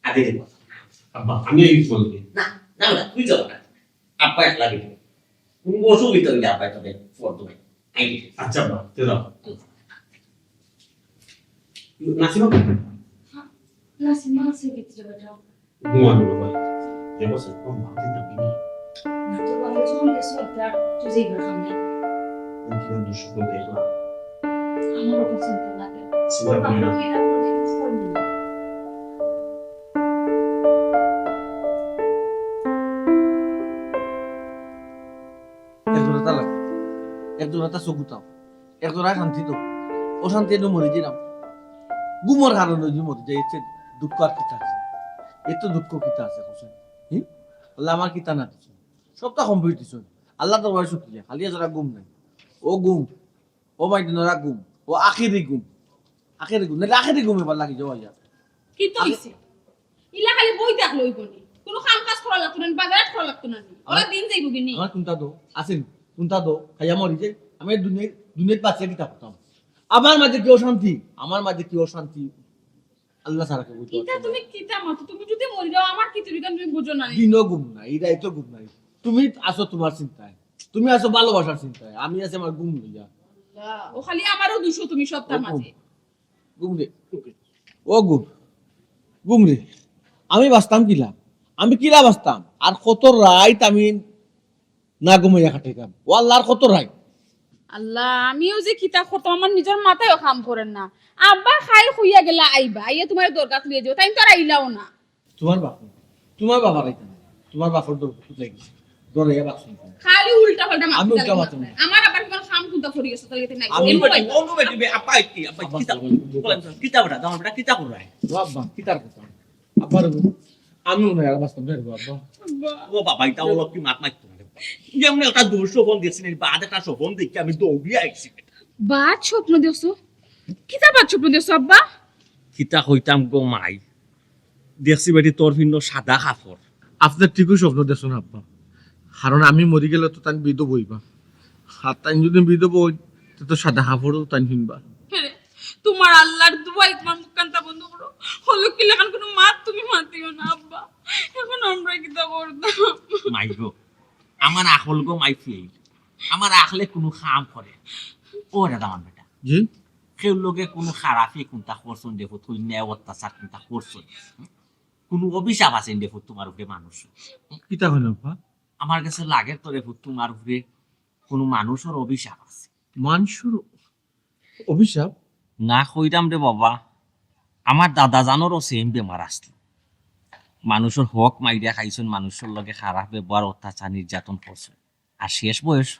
আগে রে কথা। আব্বা, আমি এই ফোন দিই। না, না, না, তুই যাও না। আব্বা একলা দিবে। তুমি বসো ভিতরে গিয়ে আব্বা তবে ফোন দেবে। এই যে। আচ্ছা, আব্বা, তে দাও। নাসিমা? নাসিমা আছে ভিতরে বেটা। ঘুমানো বাবা। দেখো, সে কম ভাবতে না, তুমি। না, তো বাবা, যখন গেছো, একটা তুই যে এবার সামনে। আমি কিনা দুঃস্বপ্ন দেখলাম। আমারও খুব চিন্তা লাগে। চিন্তা করি না। বাবা, তুই এটা কোনোদিন করবি না। একজোড়া তালা, একজোড়া তা চকুতাও, একজোড়া শান্তি তো, অশান্তি একটু মরি দিলাম। ঘুমর কারণে যদি মরি যাই, এর চেয়ে দুঃখ আর কিতা আছে? এত দুঃখ কিতা আছে, হোসেন? হুম? আল্লাহ আমার কিতা না দিছে, সবটা কমপ্লিট দিছে। আল্লাহ দরবারে শুকরিয়া, খালি এছাড়া ঘুম নাই। ও ঘুম, ও মাই দিনরা ঘুম, ও আখেরি ঘুম, আখেরি ঘুম, নাহলে আখেরি ঘুম এবার লাগি যাওয়া যায়। কি তো হইছে? ইলা খালি বই থাকলে হইব নি? কোনো কাম কাজ করা লাগতো না নি, বাজার করা লাগতো না নি? ওরা আমার দিন যাইব কি নি? আমার কোনটা দো? আছে নি? কোনটা দো? খাইয়া মরি যাই। আমি দুনিয়ায়, দুনিয়াত বাঁচিয়া কিতা করতাম? আমার মাঝে কি অশান্তি? আমার মাঝে কি অশান্তি? আল্লাহ ছাড়া কেউ বুঝতে কিতা পারতো না। তুমি কিতা মাতো? তুমি যদি মরি যাও, আমার কি তুমি তুমি বুঝো না নি? দিনও ঘুম নাই, রাইতও ঘুম নাই। তুমি আছো তোমার চিন্তায়, তুমি আছো ভালোবাসার চিন্তায়, আমি আছি আমার ঘুম লইয়া। আল্লাহ, ও খালি আমারও দুষো তুমি সবটার ও ঘুম। মাঝে। ঘুম রে, ও ঘুম, ঘুম রে। আমি বাঁচতাম কিলা? আমি কিলা বাঁচতাম? আর কত রাইত আমি না ঘুমাইয়া কাটাইতাম। ও আল্লাহ, আর কত রাইত? আল্লাহ, আমিও যে কিতা করতাম, আমার নিজের মাথায়ও কাম করের না। আব্বা খাই খুইয়া গেলা আইবা, আইয়া তোমার দরকার লইয়া যাও, তাই তো আর আইলাও না। তোমার বাপ, তোমার বাবা রাইতা না, তোমার বাপর দর কোথায় গেছে? দরে বাপ শুনতে। খালি উল্টা পাল্টা মাত আমি উল্টা মাত না। আমার আবার কোন কাম কুন্তা করি গেছে, তাহলে নাই। আমি এই মোবাইল। অনু বেটি বে, আপা কি, আপা আব্বা, কিতা? আব্বা, বলেন, কিতা বেটা, দাও বেটা, কিতা কররায়? ও আব্বা, কিতার কথা? আব্বার আমি মনে হয় আর বাঁচতাম না রে আব্বা। আব্বা। ও বাবা, এটা হলো কি মাত মারতো না রে বাবা। এমনি একটা দুঃস্বপ্ন দেখছি না, বাদ একটা স্বপ্ন দেখি আমি দৌড়িয়া আইছি। বাদ স্বপ্ন দেখছো? কিতা বাদ স্বপ্ন দেখছো আব্বা? কিতা কইতাম গো মাই, দেখছি বেটি তোর ভিন্ন সাদা কাপড়। আপনি ঠিকই স্বপ্ন দেখছেন আব্বা, কারণ আমি মরি গেলে তো তাই বিধবা হইবা, আর তাই যদি বিধবা হই, তে তো সাদা কাপড়ও তাই কিনবা। হে রে, তোমার আল্লাহর দুয়াই তোমার মুখখানটা বন্ধ করো। হলো কি লাখান কোনো মাত তুমি মাতিও না আব্বা। এখন আমরা কিতা করতাম? মাই গো, আমার আকল গো মাই ফেইল। আমার আকলে কোনো কাম করে। ও দাদা আমার বেটা। জি? কেউ লগে কোনো খারাপি কোনটা করছন দেখো, তুই ন্যায় অত্যাচার কোনটা করছন। কোনো অভিশাপ আছে দেখো তোমার উপরে মানুষ। কিতা হলো আব্বা? আমার কাছে লাগে তো দেখো তোমার উপরে কোনো মানুষের অভিশাপ আছে। মানুষের অভিশাপ? না কইরাম রে বাবা, আমার দাদা জানোরও সেম বেমার আসলো। মানুষের হক মাইরা খাইছন, মানুষের লগে খারাপ ব্যবহার, অত্যাচার, নির্যাতন করছন। আর শেষ বয়স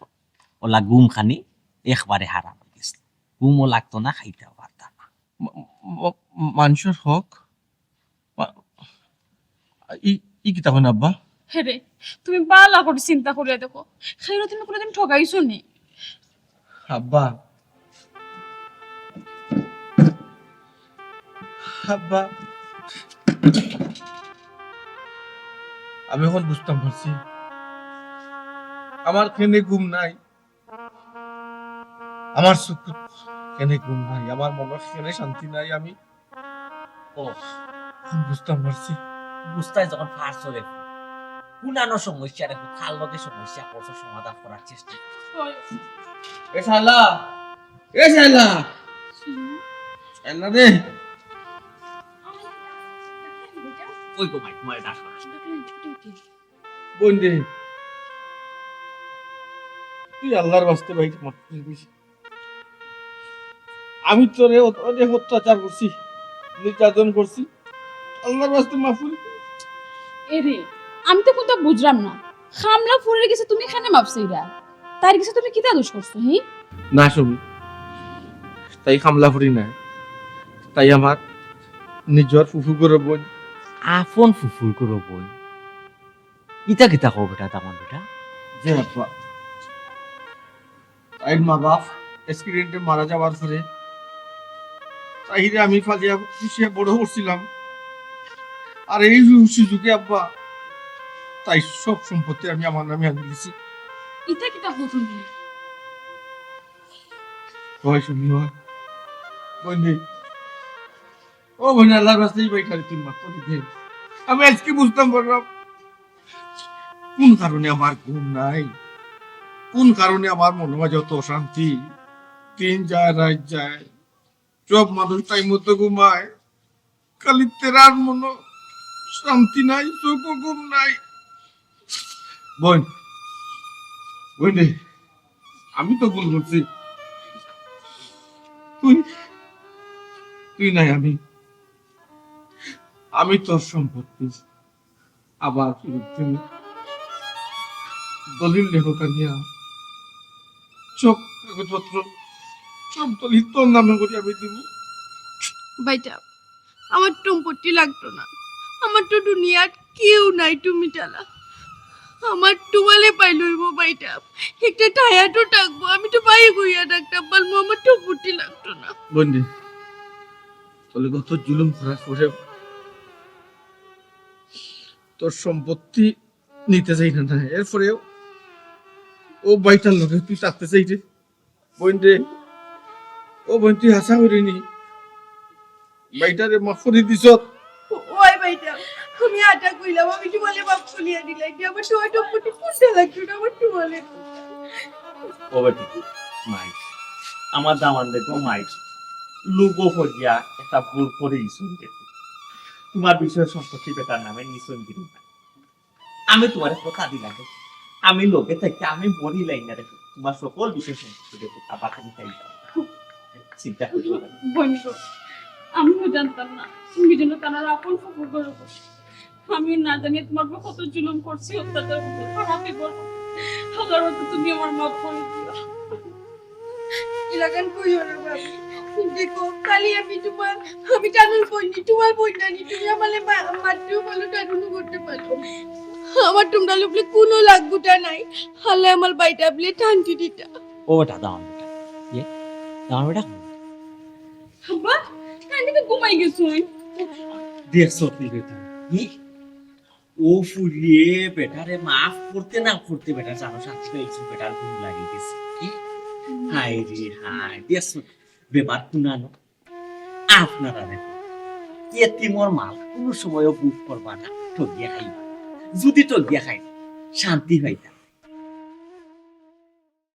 ওলা ঘুম খানি একবারে হারাম হয়ে গেছে। ঘুমও লাগতো না, খাইতেও পারতাম না। মা-, মা-, মানুষের হক? মা-, ই, ই কিতা কইন আব্বা? হে রে, তুমি বালা করে চিন্তা করিয়া দেখো, খেয়ে তুমি কোনোদিন ঠকাইছো নি? আব্বা, আব্বা, আমি এখন বুঝতাম পারছি, আমার কেনে ঘুম নাই, আমার চকুত কেনে ঘুম নাই, আমার মনর কেনে শান্তি নাই। আমি ও, এখন বুঝতাম পারছি। বুঝতায় যখন পারছো রে, কুনানো সমস্যা রে, কার লগে সমস্যা করছো সমাধান করার চেষ্টা করছো। এ শালা, এ শালা, শালা রে। ওই গো ভাই, তোমার ডাক করা। বোন রে, তুই আল্লাহর ওয়াস্তে ভাই মাফ করে দিস। আমি তোরে অত-, অনেক অত্যাচার করছি, নির্যাতন করছি, আল্লাহর ওয়াস্তে মাফ করি দে। এরে, আমি তো কুন্তা বুঝলাম না, কামলা ফুরির গেছে তুমি কেনে মাফ চাইরায়? তাইর গেছে তুমি কিতা দোষ করছো, হি? না সুমি, তাই কামলা ফুরি নায়, তাই আমার নিজর ফুফু ঘরর বইন। আপন ফুফুর ঘরর বইন? ইতা কিতা কও বেটা, দামান বেটা? জি আব্বা, তাইর মা বাপ অ্যাক্সিডেন্টে মারা যাওয়ার পরে তাইরে আমি পালিয়া পুষিয়া বড় করছিলাম। আর এই সু-, সুযোগে আব্বা, তাইর সব সম্পত্তি আমি আমার নামে আনি দিছি। ইতা কিতা ঘটনা? হয় সুমি, হয়। বইন রে, ও বইন, আল্লাহর ওয়াস্তে এই ভাইটারে তুই মাফ করি দে। আমি আইজকে বুঝতাম পারলাম কোন কারণে আমার ঘুম নাই, কোন কারণে আমার মনর মাঝে অত অশান্তি। দিন যায়, রাইত যায়, সব মানুষ টাইম মতো ঘুমায়, খালি তেরার মনো শান্তি নাই, চোখো ঘুম নাই। বইন, বইন রে, আমি তো ভুল করছি। তুই, তুই নাই আমি, আমি তোর সম্পত্তি। আবার ফিরত দিমু। দলিল লেখক আনিয়া সব কাগজপত্র, সব দলিল তোর নামে করি আমি দিমু। বাইটা, আমার সম্পত্তি লাগতো না, আমার তো দুনিয়াত কেউ নাই, তুমি ছাড়া। আমার তোমারে পাইলে অইবো বাইটা, একটা ঠাইয়া তো থাকবো, আমি তো বাড়ি ঘুরিয়া থাকতাম পারমু, আমার সম্পত্তি লাগতো না। বন্দি, তোর লগে অত জুলুম করার পরে তোর সম্পত্তি নিতে চাই না, না। এরপরেও ও বাইটার লগে তুই থাকতে চাইরে। বইন রে, ও বইন, তুই হাছা করি নি। বাইটারে মাফ করি দিছত। ওই বাইটা, আমি আটা কইলাম, আমি তোমারে মাফ করিয়া দিলাই। কি আমার তোমার সম্পত্তি কোনটা লাগতো না, আমার তোমারে। ও বেটি, মাই, আমার দামান দেখো মাই, লোভ করিয়া একটা ভুল করি গেছইন দেখো। তোমার বিষয় সম্পত্তি বেটার নামে নিছইন দিন না। আমি তোমারে কথা দিলাম, আমি লগে থাকি আমি মরিলাই না দেখো, তোমার সকল বিষয় সম্পত্তি দেখো, আবার আমি চাই। চিন্তা করিও না। বন্ধু, আমিও জানতাম না তুমি যেন তার আপন ফুফুর ঘরর বইন। আমিও না জানি তোমার উপর কত জুলুম করছি, অত্যাচার করছি, খারাপি করছি। আল্লাহর মতো তুমি আমার মাফ করে দিও। ইলাখান কইও না ভাবি। দেখো, খালি আমি তোমার, আমি তানুর বইন নি, তোমার বইন না নি, তুমি আমারে মা-, মারতেও পারো, তানুরও করতে পারো। আমার তোমরা লোকলে কোনো লাগ গুটা নাই। হালে আমার বাইটা বলে টানটি দিতা। ও বেটা, দামান বেটা। ইয়ে, দামান বেটা। আব্বা, আমি তো ঘুমাই গেছি। দেখছো তুই বেটা? হুম? ও ফুরিয়ে বেটারে মাফ করতে না করতে বেটা জানো শান্তি পাইছে, বেটার ঘুম লাগি গেছে। কি? হায় রে হায়, দেখছো? ব্যাপার তো না, না। আপনারা দেখো, এতিমর মাল কোনো সময়ও ভোগ করবা না, ঠগিয়া খাইবা। যদি ঠগিয়া খাই, শান্তি পাইতা।